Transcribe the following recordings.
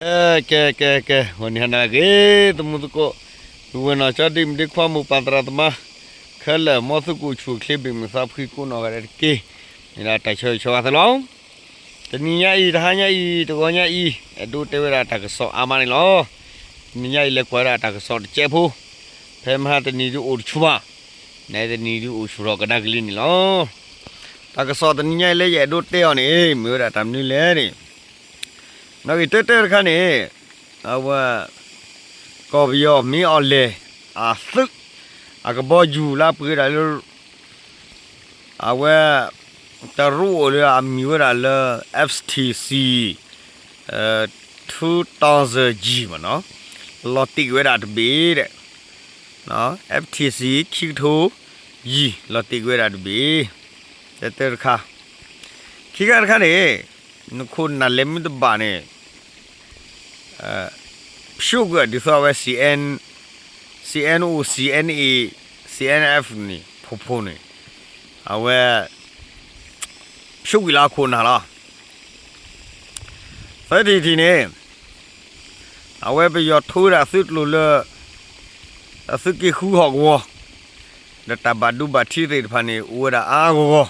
ကဲ ကဲ ကဲ ကဲ ဂီၤနံၤဟါနၤဂ့ၤ သမူသကိး ပုၢ်ဝဲၢ်နီၢ်ကၠီ ဒ့မုၣ်ဒ့ခွါ မိၢ်ပၢ်သရၣ်သမါ ခဲလၢာ် မ်သုကအိၣ်ဆူၣ်အိၣ်ချ့ ဘၣ်မုာ်သးဖှံကိးနီၢ်ဂၤဒဲးတက့ၢ်. မ့ၢ်ဒၣ်တၢ်ဆၢဂ့ၤဆၢဝါသုလီၤ. တနံၤညါအံၤ တဟါညါအံၤ တဂီၤညါအံၤ အဲၣ်ဒိးတဲဝဲဒၣ်တၢ်ကစီၣ်အါမးန့ၣ်လီၤ. တနံၤညါအံၤ လဲၤကွၢ်ဝဲဒၣ်တၢ်ကစီၣ်တစဲးဖိ ဖဲမဟါတနံၤဒုးအိၣ်တဆူၣ်ဘၣ်, နတနံၤဒုးအိၣ်ဆူၣ်ထီၣ်ကဒါကလံၤန့ၣ်လီၤ. တၢ်ကစီၣ်တနံၤညါအံၤလၢယအဲၣ်ဒိးတဲအီၤန့ၣ် မ့ၢ်ဝဲဒၣ်တၢ်မနုၤလဲၣ်န့ၣ် နီၣ်ဂံၢ်တၢတၢတခါန့ၣ် အဝဲ ကီၢ်ပယီၤမ့ၢ်အီၤလဲၣ် အသုး အကဘီယူၤလၢအပှ့ၤဒၣ်လၢ အဝဲ တရူးအိၣ်လၢအမံၤဝဲဒၣ်လၢ F T C two thousand G မ့ၢ်နီၤ လီၤတံၢ်ဝဲဒၣ်တဘ့ၣ်ဒီး F T C ခံကထိယံာ် လီၤတံၢ်ဝဲဒၣ်တဘ့ၣ် တၢတၢတခါ ခံခါတခါန့ၣ် နခိၣ်နၢ်လဲၤမ့ၢ်တဘၣ်န့ၣ် ဖျိကွံာ်ဒ်သိးအဝဲ C N, C N O, C N A, C N F န့ၣ် ဖိဖိန့ၣ် အဝဲ ဖျိကွံာ်လၢအခိၣ်နၢ်လီၤ. သၢထံၣ်တထံၣ်န့ၣ် အဝဲပယီၤထိဝဲဒၣ်သုးကျိၤလၢ အသုးက့ဃုဟီၣ်ကဝီၤ ဒီးတၢ်ဘၣ်ဒိဘၣ်ထံးသ့ၣ်တဖၣ်န့ၣ် အိၣ်ဝဲဒၣ်အါအါဂီၢ်ဂီၢ်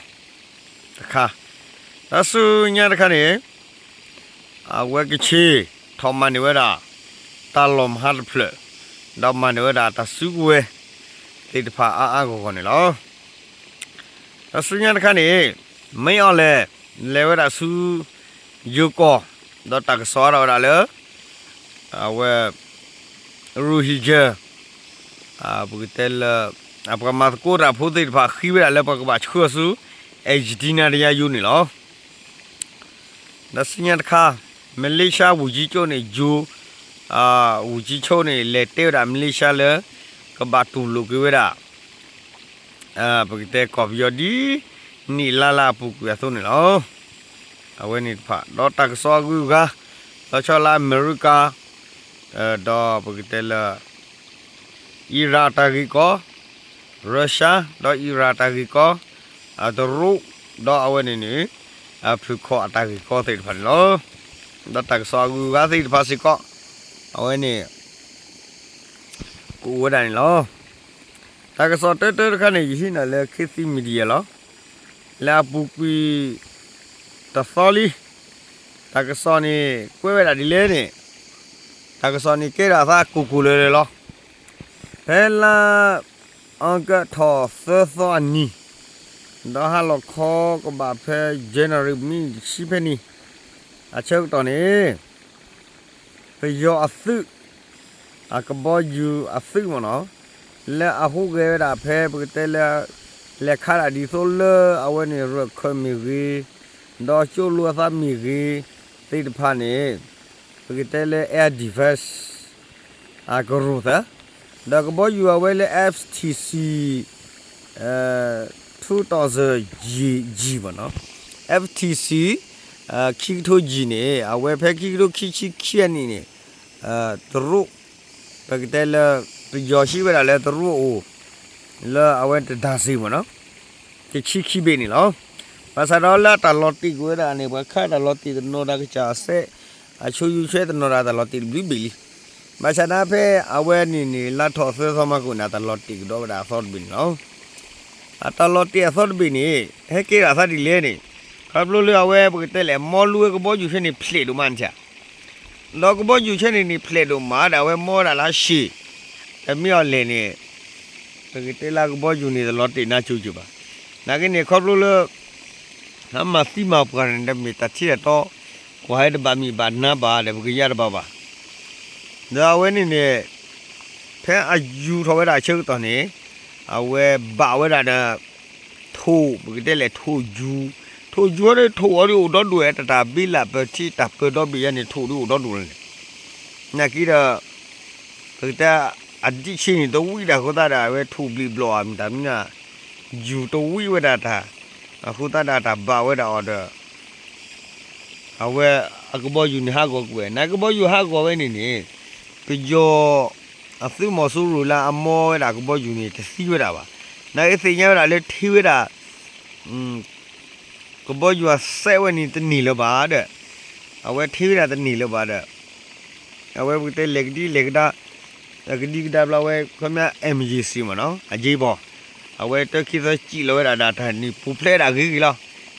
တခါ, ဒီးဆူညါတခါန့ၣ် အဝဲကချ့ၣ် ထီၣ်မၤန့ၢ်ဝဲဒၣ် တၢ်လီၢ်မဟါတဖျၢၣ်, ဒီးမၤန့ၢ်ဝဲဒၣ်တၢ်စုကဝဲၤသ့ၣ်တဖၣ်အါအါဂီၢ်ဂီၢ်န့ၣ်လီၤ. ဒီးဆူညါတခါန့ၣ် မ့ၢ်အီၤလဲၣ် လဲၤဝဲဒၣ်ဆူ ယိၤကီၢ် ဒီးတၢ်ကစီၣ်အါထီၣ်ဝဲဒၣ်လၢ အဝဲ ရူဟံၣ်ကၢ ပကတဲလၢ အပှၤမၤသကိးတၢ်ဖိသ့ၣ်တဖၣ်ဃ့ဝဲဒၣ်လၢပှၤကဘၣ်ဆှၢဆူ Argentina တရားရုံးန့ၣ်လီၤ. ဒီးဆူညါတခါ မလ့ၡါ ဝန်ကြီးချုပ်န့ၣ် ယိၤ ဝန်ကြီးချုပ်န့ၣ် လဲၤတဲဝဲဒၣ်မလ့ၡါလၢ ကဘၣ်တူၢ်လိာ်က့ၤဝဲဒၣ် ပကတဲကီၢ်ပယီၤဒ် နံၣ်လါလၢအပူၤကွံာ်အသိးန့ၣ်လီၤ. အဝဲန့ၣ်တဖၣ် ဒီးတၢ်ကစီၣ်အဂုၤအဂၤ လီၤဆီလၢအမဲရကၤ ဒီးပကတဲလၢ အံရၣ်တၢ်ဂ့ၢ်ကီ, Russia ဒီးအံရၣ်တၢ်ဂ့ၢ်ကီ, အတရူး ဒီးအဝဲန့ၣ်န့ၣ် အဖုၣ်ခီၣ်အတၢ်ဂ့ၢ်ကီသ့ၣ်တဖၣ်န့ၣ်လီၤ. ဒီးတၢ်ကစီၣ်အဂုၤအဂၤသ့ၣ်တဖၣ်စ့ၢ်ကီး အဝဲန့ၣ် ကအိၣ်ဝဲဒၣ်န့ၣ်လီၤ. တၢ်ကစီၣ်တၢတၢတခါန့ၣ် ယဟံးန့ၢ်လၢ ခေတ်သစ် Media လီၤ. လၢအပူၤကွံာ် တသီလံ, တၢ်ကစီၣ်န့ၣ် ကွဲးဝဲဒၣ်ဒ်လဲၣ်န့ၣ်, တၢ်ကစီၣ်န့ၣ်ကဲဒၣ်သးကိၢ်ကိၢ်လၢၤလၢၤလီၤ. ဖဲလါ အီကူးထီၣ်သၢသီအနံၤ, ဒီးဟါလီၤခီကဘၣ်ဖဲ January မုၢ်ဆံဖဲန့ၣ် အဆၢကတီၢ်န့ၣ် ပယီၤအသုး အကဘီယူၤအသုးမ့ၢ်နီၤ, လၢအဟူးဂဲၤဝဲဒၣ်ဖဲပကတဲလၢ လဲၤခးဒၣ်ဒ်သိးလၢအဝဲန့ၣ် ရၢၢ်ခၢၣ်မ့ၢ်ဂ့ၤ, ဒီးကၠိလိအသးမ့ၢ်ဂ့ၤ သ့ၣ်တဖၣ်န့ၣ် ပကတဲလၢ air defense အကရူၢ်သၢ, ဒီးကဘီယူၤအဝဲလၢ F T C two thousand G မ့ၢ်နီၤ, F T C ခံကထိယံာ်န့ၣ် အဝဲဖဲခံကထိခံဆံခံအနံၣ်န့ၣ် တရူး ပကတဲလၢ ပယီၤဟံးဝဲဒၣ်လၢတရူးအအိၣ် လၢအဝဲတဒါဇင်မ့ၢ်နီၤ, တဆံခံဘ့ၣ်န့ၣ်လီၤ. ဘၣ်ဆၣ်ဒီးလၢအတၢ်လီၤတံၢ်ကွံာ်ဝဲဒၣ်န့ၣ် ပှၤခးတၢ်လီၤတံၢ်တနီၤတၢ်ကစၢ်အစဲး အဆိယူၤဆွဲတနီၤတၢ်တၢ်လီၤတံၢ်တဘျုးဘ့ၣ်လံ. ဘၣ်ဆၣ်သနာ်ဖဲအဝဲန့ၣ်န့ၣ် လါထီၣ်သၢသီမးကိၣ်န့ၣ် အတၢ်လီၤတံၢ်ကဒီးဝဲဒၣ်အသီတဘ့ၣ်န့ၣ်လီၤ. အတၢ်လီၤတံၢ်အသီတဘ့ၣ်န့ၣ် ဟဲကဲဒၣ်သးဒ်လဲၣ်န့ၣ် ခီဖျိလၢအဝဲပကတဲလဲၣ် မီလူဝဲကဘီယူၤဆဲန့ၣ် ဖျဲးဒိၣ်မးန့ၣ် ဒီးကဘီယူၤဆဲန့ၣ်န့ၣ် ဖျဲးဒိၣ်မးဒီး အဝဲမီဝဲဒၣ်လၢအရှံၣ်, တမ့ၢ်အီၤလဲၣ်န့ၣ် ပကတဲလၢကဘီယူၤန့ၣ် တလီၤတံၢ်နါကိၤက့ၤဘၣ်. နာ်က့န့ၣ် ခီဖျိလၢ နမၤသံမၤပှၢ်န့ၣ် တမ့ၢ်တၢ်ထံၣ်တၢ်တီ ကွၢ်ဟဲတဘၣ်မံၤဘၣ်နါဘၣ်ဒီး ပကယါတဘၣ်ဘၣ်. ဒီးအဝဲန့ၣ်န့ၣ် ဖဲအယူၤထီၣ်ဝဲဒၣ်အဆၢကတီၢ်န့ၣ် အဝဲဘၣ်ဝဲဒၣ်ဒီး ထိၣ် ပကတဲလဲၣ်ထိၣ်ယူၤ, ထိၣ်ယူၤဒီးထိၣ်အီၤဒ်အိၣ်ဒီဒူၣ်ဝဲ တၢ်တၢ်ဘ့လၢပထံတၢ်ပၢဒီဘ့ၣ်ယါန့ၣ် ထိၣ်ဒ်အိၣ်ဒီဒူၣ်န့ၣ် နာ်က့ဒီး ပကတဲ အဒံးဆံးန့ၣ် တဝံၣ်ဒၣ်အဃိသတးဒီး အဝဲထိၣ်ဘျံးဘျီၣ်အမတၤမနုၤ ယူၤတဝံၣ်ဝဲဒၣ်တၢ် အဃိသတးဒီးတၢ်ဘၣ်ဝဲဒၣ်အီၤဒီး အဝဲအကဘီယူၤန့ၣ်ဟးဂီၤကွံာ်ဝဲ နာ်ကဘီယူၤဟးဂီၤဝဲန့ၣ်န့ၣ် ပယီၤ အသုးမီၤစိရိၤလၢအမီဝဲဒၣ်ကဘီယူၤန့ၣ် တသံဝဲဒၣ်ဘၣ်. နာ်က့သ့ၣ်ညါဝဲဒၣ်လၢထံဝဲဒၣ် ကဘီယူၤအစဲးဝဲန့ၣ်တန့ၢ်လၢၤဘၣ်ဒီး အဝဲထံဝဲဒၣ်တန့ၢ်လၢၤဘၣ်ဒီး အဝဲပကတဲလဲၤကဒံလဲၤကဒါ ကဒံကဒါဘျီဝဲ ခီပညီ emergency မ့ၢ်နီၤ အရေးပေါ် အဝဲတၢ်ခံသၢစံးလီၤဝဲဒၣ်ဒီးတၢ်န့ၣ် ပူၤဖျဲးဝဲဒၣ်အဂ့ၤဂ့ၤလီၤ.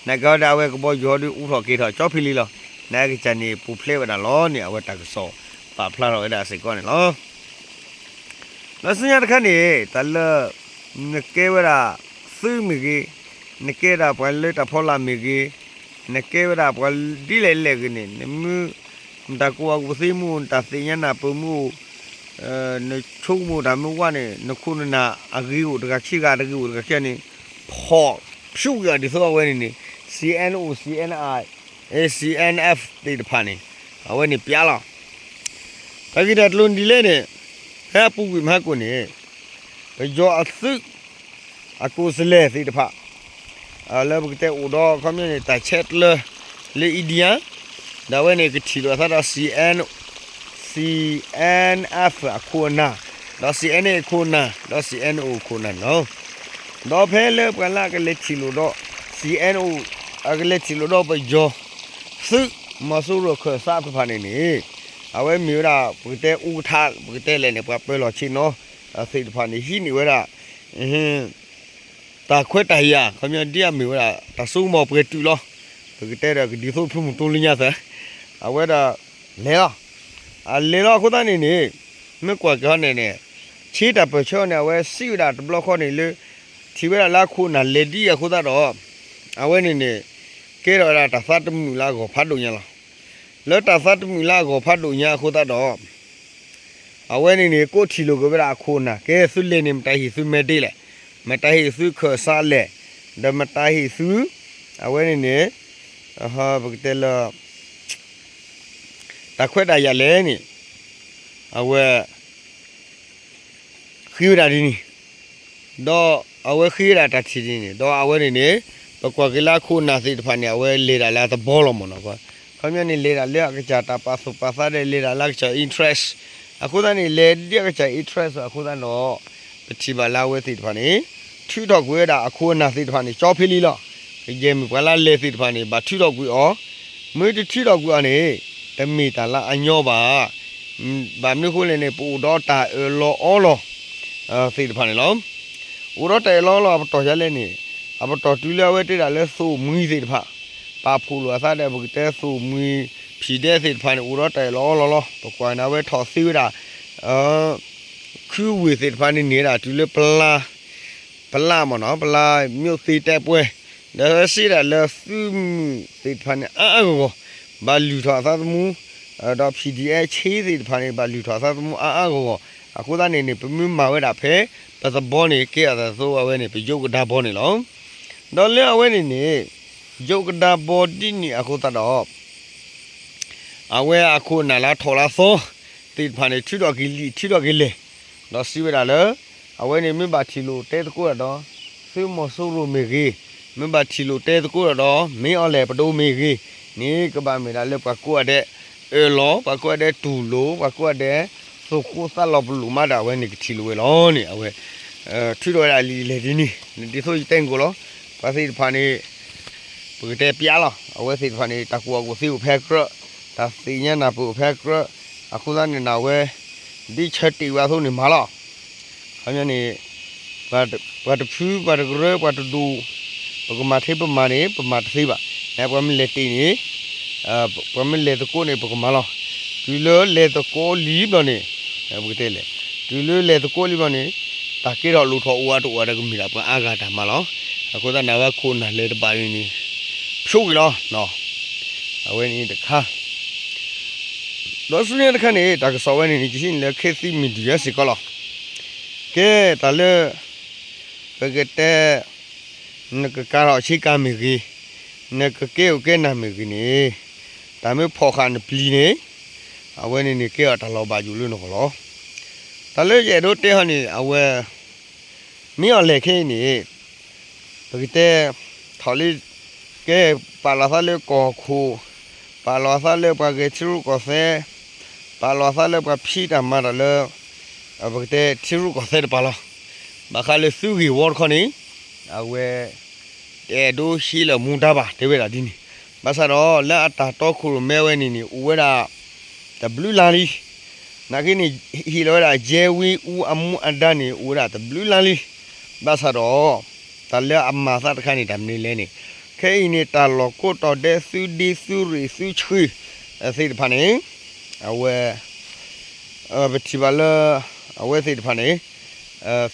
နာ်က့ဒီးအဝဲကဘီယူၤဟီဒုးအူထီၣ်က့ၤထီၣ်ကၠီဖံလံလီၤ. နာ်က့ကစၢ်န့ၣ် ပူၤဖျဲးဝဲဒၣ်လီၤန့ၣ် အဝဲတၢ်ကစီၣ်ပာ်ဖျါထီၣ်ဝဲဒၣ်စ့ၢ်ကီးန့ၣ်လီၤ. ဒီးဆူညါတခါန့ၣ် တၢ်လၢ နကဲဝဲဒၣ်သုးမ့ၢ်ဂ့ၤ, နကဲဒၣ်ပှၤလၢတၢ်ဖီလာ်မ့ၢ်ဂ့ၤ, နကဲဝဲဒၣ်ပှၤဒ်လဲၣ်လဲၣ်ဂ့ၤန့ၣ် နမ့ၢ် နတၢ်ကူၣ်ဘၣ်ကူၣ်သ့မ့ၢ်အိၣ် နတၢ်သ့ၣ်ညါနၢ်ပၢၢ်မ့ၢ်အိၣ် နဆိကမိၣ်တၢ်မ့ၢ်ဝဲန့ၣ် နခိၣ်နနၢ်အဂ့ၤအိၣ်တဂၤခံဂၤတဂ့ၤအိၣ်တဂၤခံဂၤန့ၣ် ဖီၣ်ဖျိက့ၤအီၤဒ်သိးအဝဲန့ၣ်န့ၣ် C N O, C N I, A C N F သ့ၣ်တဖၣ်န့ၣ် အဝဲန့ၣ်ပျးလီၤ. တၢ်ဂ့ၢ်တၢ်ကျိၤဒ်လဲၣ်န့ၣ် ဖဲအပူၤကွံာ်မဟါကိၣ်န့ၣ် ပယီၤအသုး အကိးစလဲသ့ၣ်တဖၣ် လၢပကတဲအိၣ်ဒီးခီပညီန့ၣ် တၢ်ဆဲးကျၢလၢ India ဒီးအဝဲန့ၣ်ကထံၣ်လိာ်အသးဒီး C N, C N F အခိၣ်အနၢ်, ဒီး C N A အခိၣ်အနၢ်, ဒီး C N O အခိၣ်အနၢ်န့ၣ်လီၤ. ဒီးဖဲလၢပှၤလၢအကလဲၤထံၣ်လိာ်ဒီး C N O အကလဲၤထံၣ်လိာ်ဒီးပယီၤသုး မီၤစိရိၤခၢၣ်စးသ့ၣ်တဖၣ်န့ၣ်န့ၣ် အဝဲမ့ၢ်ဝဲဒၣ် ပကတဲအူကထါ ပကတဲလဲၣ်န့ၣ် ပှၤပၢလီၤဆ့ၣ်နီၤသ့ၣ်တဖၣ်န့ၣ် ဟံးန့ၢ်ဝဲဒၣ် တၢ်ခွဲးတၢ်ယာ် ခီပညီဒ်အမ့ၢ်ဝဲဒၣ် တၢ်စိကမီၤပှဲၤတုာ်လီၤ. ပကတဲဒီးကဒ်သိးဖုမုၢ်တူလၢညါသၢ အဝဲဒၣ်လဲၤလီၤ. အလဲၤလီၤအဃိသတးန့ၣ်န့ၣ် မ့ၢ်ကွၢ်က့ၤဟီန့ၣ်န့ၣ် ဆ့တၢ်ပၢၢ်ဆၢအီၤန့ၣ် အဝဲစံးဝဲဒၣ်တဘျီဃီန့ၣ်လၢ ထံၣ်ဝဲဒၣ်လၢအခိၣ်အနၢ်လဲၤဒ်အဃိသတးဒီး အဝဲန့ၣ်န့ၣ် ကဲထီၣ်ဝဲဒၣ်တၢ်သးတမုာ်လၢအဂီၢ်ဖးဒိၣ်ညါလီၤ. လၢတၢ်သးတမုာ်လၢအဂီၢ်ဖးဒိၣ်ညါအဃိသတးဒီး အဝဲန့ၣ်န့ၣ် ကိးထံၣ်လိာ်က့ၤဝဲဒၣ်အခိၣ်အနၢ် ကဲသုလဲၤန့ၣ် မတၤဟ့ၣ်သုမဲာ်ဒ့လဲၣ်, မတၤဟ့ၣ်သုခၢၣ်စးလဲၣ်, ဒီးမတၤဟ့ၣ်သု အဝဲန့ၣ်န့ၣ် ပကတဲလၢ တၢ်ခွဲးတၢ်ယာ်လဲၣ်န့ၣ် အဝဲ ဃ့ဝဲဒၣ်ဒ်န့ၣ် ဒီးအဝဲဃ့ဝဲဒၣ်တၢ်ထံၣ်ဒ်န့ၣ် ဒီးအဝဲန့ၣ်န့ၣ် ပကွၢ်က့ၤလၢအခိၣ်အနၢ်သ့ၣ်တဖၣ်န့ၣ် အဝဲလဲၤဒၣ်လၢအသဘီလီၤမ့ၢ်နီၤ. ခီပညီန့ၣ် လဲၤဒၣ်လၢအကစၢ်တၢ်ပာ်သူၣ်ပာ်သးဒီး လဲၤဒၣ်လၢအကစၢ် interest အဃိသတးန့ၣ် လဲၤဒ်အကစၢ် interest အဃိသတးဒီး ပထံၣ်ဘၣ်လၢအဝဲသ့ၣ်တဖၣ်န့ၣ် ထုးထီၣ်ကွံာ်ဝဲဒၣ်အခိၣ်အနၢ်သ့ၣ်တဖၣ်န့ၣ် ကၠီဖဲလံလီၤ. ကယဲၢ်မ့ၢ်ပှၤလၢအလဲၤသ့ၣ်တဖၣ်န့ၣ် ဘၣ်ထုးထီၣ်ကွံာ်အီၤ, မ့ၢ်တထုးထီၣ်ကွံာ်အီၤန့ၣ် တမ့ၢ်တၢ်လၢအညီဘၣ်. ဘၣ်မနုၤအဃိလဲၣ်န့ၣ် ပအိၣ်ဒီးတၢ်အၢၣ်လီၤအီလီၤ သ့ၣ်တဖၣ်န့ၣ်လီၤ. အိၣ်ဒီးတၢ်အၢၣ်လီၤအီလီၤအပတီၢ်ယၤလဲၣ်န့ၣ် အပတီၢ်တုၤလၢအဝဲတဲဒၣ်လၢသိၣ်မှံသ့ၣ်တဖၣ် ပာ်ဖှိၣ်လိာ်အသးဒီးပကတဲသိၣ်မှံ ဖံၣ်ဒဲသ့ၣ်တဖၣ်န့ၣ် အိၣ်ဒီးတၢ်အၢၣ်လီၤအီလီၤလီၤ. ပကွၢ်န့ၣ် အဝဲထီၣ်သ့ဝဲဒၣ် ခုဝ့ၢ်သ့ၣ်တဖၣ်န့ၣ်န့ၣ်ဝဲဒၣ် တုၤလၢ ပလါမ့ၢ်နီၤ ပလါ မြို့သ့တဲပွဲ ဒီးစံးဒၣ်လၢသုးမုၢ်သ့ၣ်တဖၣ်န့ၣ် အါအါဂီၢ်ဂီၢ် ဘၣ်လုၢ်ထီၣ်အသးသမူ ဒီး P D F ဆ့သ့ၣ်တဖၣ်န့ၣ် ဘၣ်လုၢ်ထီၣ်အသးသမူအါအါဂီၢ်ဂီၢ် အဃိသတးန့ၣ်န့ၣ် ပမ့ၢ်မၤဝဲဒၣ်ဖဲ ပသဘီန့ၣ် ကဲအသးသိးအဝဲန့ၣ် ပယိးကဒါဘီန့ၣ်လီၤ. ဒီးလၢအဝဲန့ၣ်န့ၣ် ယိးကဒါဘီဒ်န့ၣ်အဃိသတးဒီး အဝဲအခိၣ်အနၢ်လၢထီၣ်လၢသီသ့ၣ်တဖၣ်န့ၣ် ထုးထီၣ်က့ၤလံာ် ထုးထီၣ်က့ၤလဲၢ်, ဒီးစံးဝဲဒၣ်လၢ အဝဲန့ၣ်မ့ၢ်ဘၣ်ထံၣ်လိာ်တဲသကိးဒီး သုးမီၤစိရိၤမ့ၢ်ဂ့ၤ, မ့ၢ်ဘၣ်ထံၣ်လိာ်တဲသကိးဒီး မ့ၢ်အီၤလဲၣ်ပဒိၣ်မ့ၢ်ဂ့ၤန့ၣ် ကဘၣ်မ့ၢ်ဒၣ်လၢပှၤကိးဂၤဒဲးအၢၣ်လီၤ, ပှၤကိးဂၤဒဲးတူၢ်လိာ်, ပှၤကိးဂၤဒဲး သူၣ်ဃိသးလီၤပလိာ်မးဒီး အဝဲန့ၣ်ကထံၣ်လိာ်ဝဲလီၤန့ၣ် အဝဲ ထုးထီၣ်ဝဲဒၣ်လံာ်လဲၢ်ဒ်န့ၣ် ဒ်သိးယတဲနကိးလီၤ. ပှၤသ့ၣ်တဖၣ်န့ၣ် ပကတဲပျးလီၤ. အဝဲသ့ၣ်တဖၣ်န့ၣ် တၢ်ကူၣ်ဘၣ်ကူၣ်သ့အိၣ်ဖဲကြၢး, တၢ်သ့ၣ်ညါနၢ်ပၢၢ်အိၣ်ဖဲကြၢး, အဃိသတးန့ၣ် အဝဲ ဒ်ဆၢတ့ၢ်ဝဲအသိးန့ၣ်မၤလီၤ. ခီပညီန့ၣ် ပှၤတဖု ပှၤတကရၢ ပှၤတဒူၣ် ပကမၤထဲပမၤန့ၣ် ပမၤတသ့ဘၣ်. နပှၤမ့ၢ်လဲၤတ့ၢ်န့ၣ် ပှၤမ့ၢ်လဲၤသကိးန့ၣ် ပကမၤလီၤ. တုၤလၢလဲၤသကိးလံဘျီန့ၣ် ပကတဲလဲၣ်, တုၤလၢလဲၤသကိးလံဘျီန့ၣ် တၢ်ကဲထီၣ်လိၣ်ထီၣ်အိၣ်အါတအိၣ်အါဒီးကမ့ၢ်ဒၣ်ပှၤအါဂၤတၢ်မၤလီၤ. အဃိသတးန့ၣ် အဝဲခိၣ်နၢ်လဲၤတဘၣ်န့ၣ်န့ၣ် ဖျိက့ၤလီၤ. အဝဲန့ၣ်တခါ ဒီးဆူညါတခါန့ၣ် တၢ်ကစီၣ်ဝဲန့ၣ်န့ၣ် ယဟံးန့ၢ်လၢ ခေတ်သစ်မီဒီယာ စ့ၢ်ကီးလီၤ. ကဲတၢ်လၢ ပကတဲ နကကၤထီၣ်ဆ့ကၤမ့ၢ်ဂ့ၤ, နကကဲအိၣ်ကဲနၢ်မ့ၢ်ဂ့ၤန့ၣ် တၢ်မ့ၢ်ဖီၣ်ဃာ်နပျံၤန့ၣ် အဝဲန့ၣ်န့ၣ် ကဲအီၤတၢ်လီၤဘၣ်ယိၣ်လၢနဂီၢ်လီၤ. တၢ်လၢယအဲၣ်ဒိးတဲဟီန့ၣ် အဝဲ မ့ၢ်အီၤလဲၣ်ခဲအံၤန့ၣ် ပကတဲ ထီၣ်လံ ကဲ ပာ်လီၤသးလၢကီၢ်ခိၣ်, ပာ်လီၤသးလၢပှၤဂဲၤထံရူၢ်ကီၢ်သဲး, ပာ်လီၤသးလၢပှၤဖံးတၢ်မၤတၢ်လၢ ပကတဲထံရူၢ်ကီၢ်သဲးတပၤလီၤ. ဘၣ်ဃးလၢသုးဂ့ၢ်ဝီတခီန့ၣ် အဝဲ တအဲၣ်ဒိးဟံးလၢမူဒါဘၣ် တဲဝဲဒၣ်ဒ်န့ၣ်. ဘၣ်ဆၣ်ဒီးလၢအတၢ်တီခိၣ်ရိၣ်မဲဝဲန့ၣ်န့ၣ် အိၣ်ဝဲဒၣ် တဘျုးလါလံ. နာ်က့န့ၣ် ဟ့ၣ်လီၤဝဲဒၣ် ရဲဝင်းဦး အမူအဒါန့ၣ် အိၣ်ဝဲဒၣ်တဘျုးလါလံ. ဘၣ်ဆၣ်ဒီး တၢ်လၢအမၤသးတခါန့ၣ် တၢ်မနုၤလဲၣ်န့ၣ်, ခဲအံၤန့ၣ် တၢ်လီၢ်ကိးတီၤဒဲး သုးဒ့သုးရ့ၣ်သုးဆှံ သ့ၣ်တဖၣ်န့ၣ် အဝဲ ပထံၣ်ဘၣ်လၢ အဝဲသ့ၣ်တဖၣ်န့ၣ်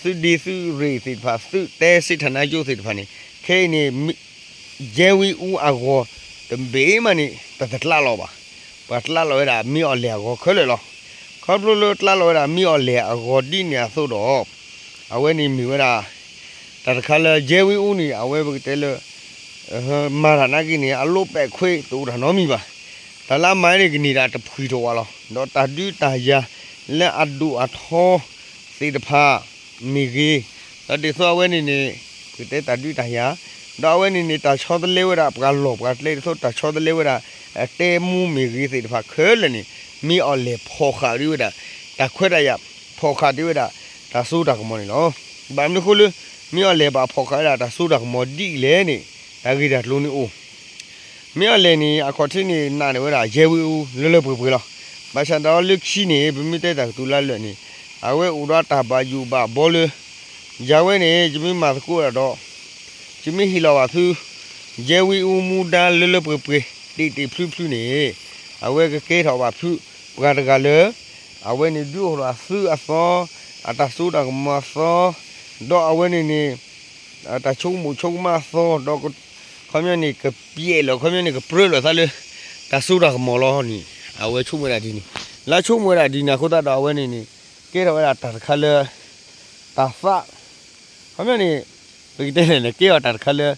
သုးဒ့သုးရ့ၣ်သ့ၣ်တဖၣ် သုးတဲစ့ထၣ်နါကၠိသ့ၣ်တဖၣ်န့ၣ် ခဲအံၤန့ၣ် ရဲဝင်းဦး အဂီၤ တဘ့ၣ်မးန့ၣ် ပတကျးလီၤဘၣ်. ပှၤကျးလီၤဝဲဒၣ် မင်းအောင်လှိုင် အဂီၤခဲလၢာ်လီၤ. ခီဖျိလၢကျးလီၤဝဲဒၣ် မင်းအောင်လှိုင် အဂီၤဒ်န့ၣ်အသိးဒီး အဝဲန့ၣ်မ့ၢ်ဝဲဒၣ် တၢ်တခါလၢ ရဲဝင်းဦး န့ၣ် အဝဲပကတဲလၢ မၤတၢ်နာ်က့န့ၣ် အလိးပဲာ်ခွဲးတအိၣ်တၢ်နီတမံၤဘၣ်. တၢ်လၢအမၤန့ၣ် ကန့ၢ်ဒၣ်တဖှံၣ်ထီၣ်ဝဲလီၤ. ဒီးတၢ်ဒုးတၢ်ယၤလၢအဒိၣ်အထီသ့ၣ်တဖၣ်မ့ၢ်ဂ့ၤ, ဒီးဒ်သိးအဝဲန့ၣ်န့ၣ် ပကတဲတၢ်ဒုးတၢ်ယၤ, ဒီးအဝဲန့ၣ်န့ၣ် တၢ်ဆီတလဲဝဲဒၣ်ပှၤလီၢ်ပှၤကျဲ ဒ်သိးတၢ်ဆီတလဲဝဲဒၣ် တဲမူမ့ၢ်ဂ့ၤသ့ၣ်တဖၣ်ခဲလၢာ်န့ၣ် မင်းအောင်လှိုင် ဖီၣ်ဃာ်ဒံးဝဲဒၣ် တၢ်ခွဲးတၢ်ယာ်, ဖီၣ်ဃာ်ဒံးဝဲဒၣ် တၢ်စိတၢ်ကမီၤန့ၣ်လီၤ. ဘၣ်မနုၤအဃိလၢ မင်းအောင်လှိုင် ဘၣ်ဖီၣ်ဃာ်ဝဲဒၣ်တၢ်စိတၢ်ကမီၤဒ်အံၤလဲၣ်န့ၣ် တၢ်ဂ့ၢ်တၢ်ကျိၤန့ၣ်အိၣ် မင်းအောင်လှိုင် န့ၣ် အခီၣ်ထံးန့ၣ် နာ်န့ၢ်ဝဲဒၣ် ရဲဝင်းဦး လၢလၢပှဲၤပှဲၤလီၤ. ဘၣ်ဆၣ်ဒီးလၢခံန့ၣ် ပမ့ၢ်တဲတၢ်ကတိၤလၢအလၢာ်န့ၣ် အဝဲအိၣ်ဒီးတၢ်ဘၣ်ယိၣ်ဘၣ်ဘီလၢ ယၤဝဲန့ၣ် ယမ့ၢ်မၤသကိးဒၣ်ဒီး ယမ့ၢ်ဟ့ၣ်လီၤဘၣ်ဖု ရဲဝင်းဦး မူဒါလၢလၢပှဲၤပှဲၤ တ့ၢ်တ့ၢ်ဖျုဖျုန့ၣ် အဝဲကကဲထီၣ်ဘၣ်ဖု ပှၤတဂၤလၢ အဝဲန့ၣ်ဒုးအိၣ်ထီၣ်အသုးအသီ, အတၢ်စိတၢ်ကမီၤအသီ, ဒီးအဝဲန့ၣ်န့ၣ် တၢ်ဆိကမိၣ်ဆိကမးအသီ, ဒီး ခီပညီန့ၣ် ကပျဲးလီၤ ခီပညီန့ၣ် ကပြၢလီၤသးလၢ တၢ်စိတၢ်ကမီၤလီၤန့ၣ် အဝဲဆိကမိၣ်ဝဲဒၣ်ဒ်န့ၣ်, လၢဆိကမိၣ်ဝဲဒၣ်ဒ်န့ၣ်အဃိသတးဒီး အဝဲန့ၣ်န့ၣ် ကဲထီၣ်ဝဲဒၣ်တၢ်တခါလၢ တၢ်သး ခီပညီန့ၣ် ပကတဲလဲၣ်န့ၣ် ကဲထီၣ်တၢ်တခါလၢ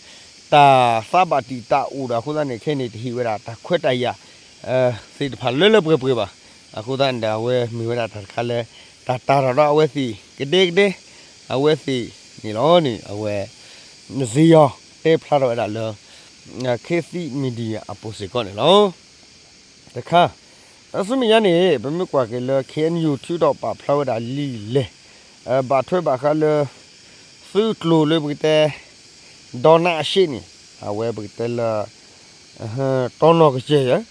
တၢ်သးဘၣ်တံာ်တာ်အိၣ်ဒီးအဃိသတးန့ၣ် ခဲအံၤန့ၣ် တဟ့ၣ်ဝဲဒၣ်တၢ်ခွဲးတၢ်ယာ် သ့ၣ်တဖၣ်လၢလၢပှဲၤပှဲၤဘၣ်. အဃိသတးန့ၣ်ဒီး အဝဲမ့ၢ်ဝဲဒၣ်တၢ်တခါလၢ တၢ်တာ်ထီၣ်ဒီးအဝဲသ့ၣ်ကဒဲကဒဲ အဝဲသ့ၣ်န့ၣ်လီၤန့ၣ် အဝဲ နစ့ယီၤ တဲဖျါထီၣ်ဝဲဒၣ်လၢ ခေတ်သစ် Media အပူၤစ့ၢ်ကီးန့ၣ်လီၤ. တခါ တၢ်ဆူမဲာ်ညါန့ၣ် ပမ့ၢ်ကွၢ်က့ၤလၢ ခ့ၣ်အဲၣ်ယူၣ် ထုးထီၣ်ပာ်ဖျါဝဲဒၣ်လံာ်လဲၢ် ဘၣ်ထွဲဘၣ်ဃးလၢ သုးကျိၤလၢပကတဲ ဒီနါအရှ့ၣ်န့ၣ် အဝဲပကတဲလၢ တီနီၢ်ကစၢၢ်ယဲၢ်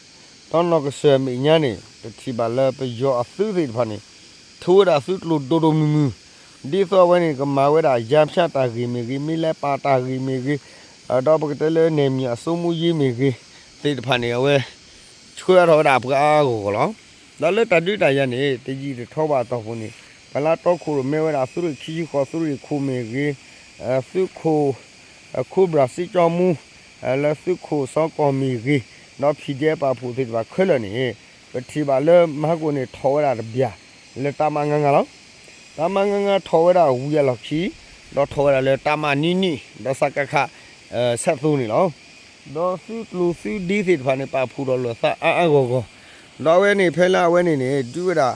တီနီၢ်ကစၢၢ်မဲာ်ညါန့ၣ် ပထံၣ်ဘၣ်လၢပယီၤအသုးသ့ၣ်တဖၣ်န့ၣ် ထိဝဲဒၣ်သုးကျိၤဒိၣ်ဒိၣ်မုၢ်မုၢ် ဒ်သိးအဝဲန့ၣ် ကမၤဝဲဒၣ် ယၣ်ဖၠၣ် တၢ်ဂ့ၢ်မ့ၢ်ဂ့ၤ, မ့ၢ်လဲၤပာ်တၢ်ဂ့ၢ်မ့ၢ်ဂ့ၤ, ဒီးပကတဲလၢ နယ်မြေစိုးမိုးရေး မ့ၢ်ဂ့ၤ သ့ၣ်တဖၣ်န့ၣ် အဝဲ ဆှၢအါထီၣ်ဝဲဒၣ်ပှၤအါအါဂီၢ်ဂီၢ်လီၤ. ဒီးလၢတၢ်ဒုးတၢ်ယၤန့ၣ် တယံာ်တထီဘၣ်အတီၢ်ပူၤန့ၣ် ပှၤလၢတီခိၣ်ရိၣ်မဲဝဲဒၣ် သုးရ့ၣ်ခံဆံဃိး သုးရ့ၣ်ခိၣ်မ့ၢ်ဂ့ၤ, သုးခိၣ် ခိဘြၣ်စံကၠီမူ လၢသုးခိၣ်စီကီၢ်မ့ၢ်ဂ့ၤ, ဒီး ဖံၣ်ဒံၣ်အဲၣ် ပာ်ဖှိၣ်သ့ၣ်တဖၣ်ခဲလၢာ်န့ၣ် ပထံၣ်ဘၣ်လၢမဟါကိၣ်န့ၣ် ထီၣ်ဝဲဒၣ်တဘျီ လၢတၢ်မၤငါငါလီၤ. တၢ်မၤငါငါထီၣ်ဝဲဒၣ်ဝံၤအလီၢ်ခံ ဒီးထီၣ်ဝဲဒၣ်လၢတၢ်မၤနံၣ်နံၣ် ဒီးစကခ ဆဲးသိန့ၣ်လီၤ. ဒီးသုးကျိၤသုးဒ့သ့ၣ်တဖၣ်န့ၣ် ပာ်ဖှိၣ်ထီၣ်လိာ်သးအါအါဂီၢ်ဂီၢ်, ဒီးအဝဲန့ၣ် ဖဲလၢအဝဲန့ၣ်န့ၣ် ဒုးဝဲဒၣ်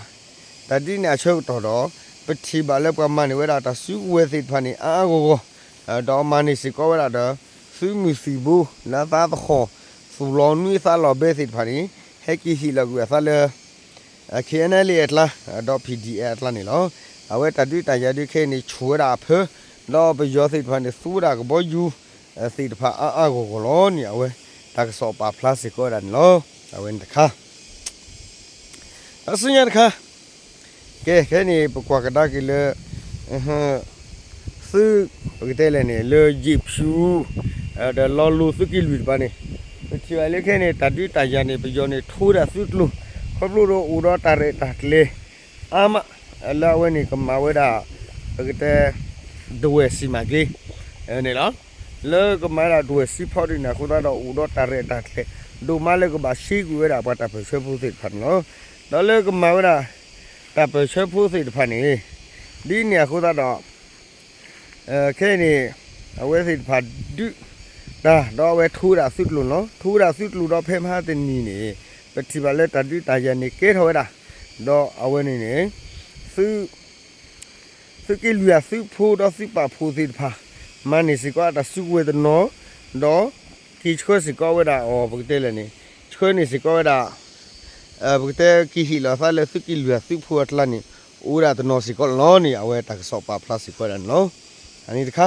တၢ်ဒ်န့ၣ်အဆၢကတီၢ်ဒီး ပထံၣ်ဘၣ်လၢပှၤမၤန့ၢ်ဝဲဒၣ်တၢ်စုကဝဲၤသ့ၣ်တဖၣ်န့ၣ် အါအါဂီၢ်ဂီၢ်, ဒီးမၤန့ၢ်စ့ၢ်ကီးဝဲဒၣ်ဒီး သုးမုၢ်သံၣ်ဘိ လၢသးသဟီၣ် သူၣ်လီၤနွံသးလီၤဘဲသ့ၣ်တဖၣ်န့ၣ် ဟဲက့ၤဟ့ၣ်လီၤကွံာ်အသးလၢ KNLA အကျါ, ဒီး PDF အကျါန့ၣ်လီၤ. အဝဲတၢ်ဒုးတၢ်ယၤဒုးခဲအံၤန့ၣ် ဆူၣ်ဝဲဒၣ်အဖၢ, ဒီးပယီၤသ့ၣ်တဖၣ်န့ၣ် သူဝဲဒၣ်ကဘီယူၤသ့ၣ်တဖၣ်အါအါဂီၢ်ဂီၢ်လီၤန့ၣ် အဝဲတၢ်ကစီၣ်ပာ်ဖျါစ့ၢ်ကီးဝဲဒၣ်န့ၣ်လီၤ. အဝဲန့ၣ်တခါ တၢ်ဆူညါတခါ ကဲ ခဲအံၤန့ၣ် ပကွၢ်ကဒါက့ၤလၢ သုး ပကတဲလဲၣ်န့ၣ် လၢယ့ၣ်ဖၠူ ဒီးလီလိသုးက့လွံၢ်တဖၣ်န့ၣ် ပထံၣ်ဘၣ်လၢခဲအံၤန့ၣ် တၢ်ဒုးတၢ်ယၤန့ၣ် ပယီၤန့ၣ် ထိဝဲဒၣ်သုးကျိၤ ခီဖျိဒီးအိၣ်ဒီးတၢ်ရဲၣ်တၢ်ကျဲၤအါမး လၢအဝဲန့ၣ်ကမၤဝဲဒၣ် ပကတဲ ဒဝဲၢ်စံၣ်မၤကျ့ န့ၣ်လီၤ. လၢကမၤဝဲဒၣ်ဒဝဲၢ်စံၣ်ဖီဒ်န့ၣ်အဃိသတးဒီး အိၣ်ဒီးတၢ်ရဲၣ်တၢ်ကျဲၤ ဒိၣ်မးလၢကဘၣ်ဆှံကွံာ်ဝဲဒၣ်ပှၤတၢ်ပၢၢ်ဆၢဖိသ့ၣ်တဖၣ်န့ၣ်လီၤ. ဒီးလၢကမၤဝဲဒၣ် တၢ်ပၢၢ်ဆၢဖိသ့ၣ်တဖၣ်န့ၣ် ဒ်န့ၣ်အဃိသတးဒီး ခဲအံၤန့ၣ် အဝဲသ့ၣ်တဖၣ်ဒုးတၢ် ဒီးအဝဲထိဝဲဒၣ်သုးကျိၤန့ၣ်လီၤ. ထိဝဲဒၣ်သုးကျိၤဒီးဖဲမဟါတနံၤန့ၣ် ပထံၣ်ဘၣ်လၢတၢ်ဒုးတၢ်ယၤန့ၣ်ကဲထီၣ်ဝဲဒၣ် ဒီးအဝဲန့ၣ်န့ၣ် သုး သုးက့လွံၢ်အသုးဖိဒီးသုးပာ်ဖှိၣ်သ့ၣ်တဖၣ် မၤန့ၢ်စ့ၢ်ကီးအတၢ်စုကဝဲၤတနီၤ ဒီးက့ၤဆှၢစ့ၢ်ကီးဝဲဒၣ်အီၤ ပကတဲလဲၣ်န့ၣ် ဆှၢန့ၢ်စ့ၢ်ကီးဝဲဒၣ် ပကတဲက့ၤဟ့ၣ်လီၤသးလၢသုးက့လွံၢ်အသုးဖိအကျါန့ၣ် အိၣ်ဝဲဒၣ်တနီၤစ့ၢ်ကီးလီၤန့ၣ် အဝဲတၢ်ကစီၣ်ပာ်ဖျါစ့ၢ်ကီးဝဲဒၣ်န့ၣ်လီၤ. အန့ၣ်တခါ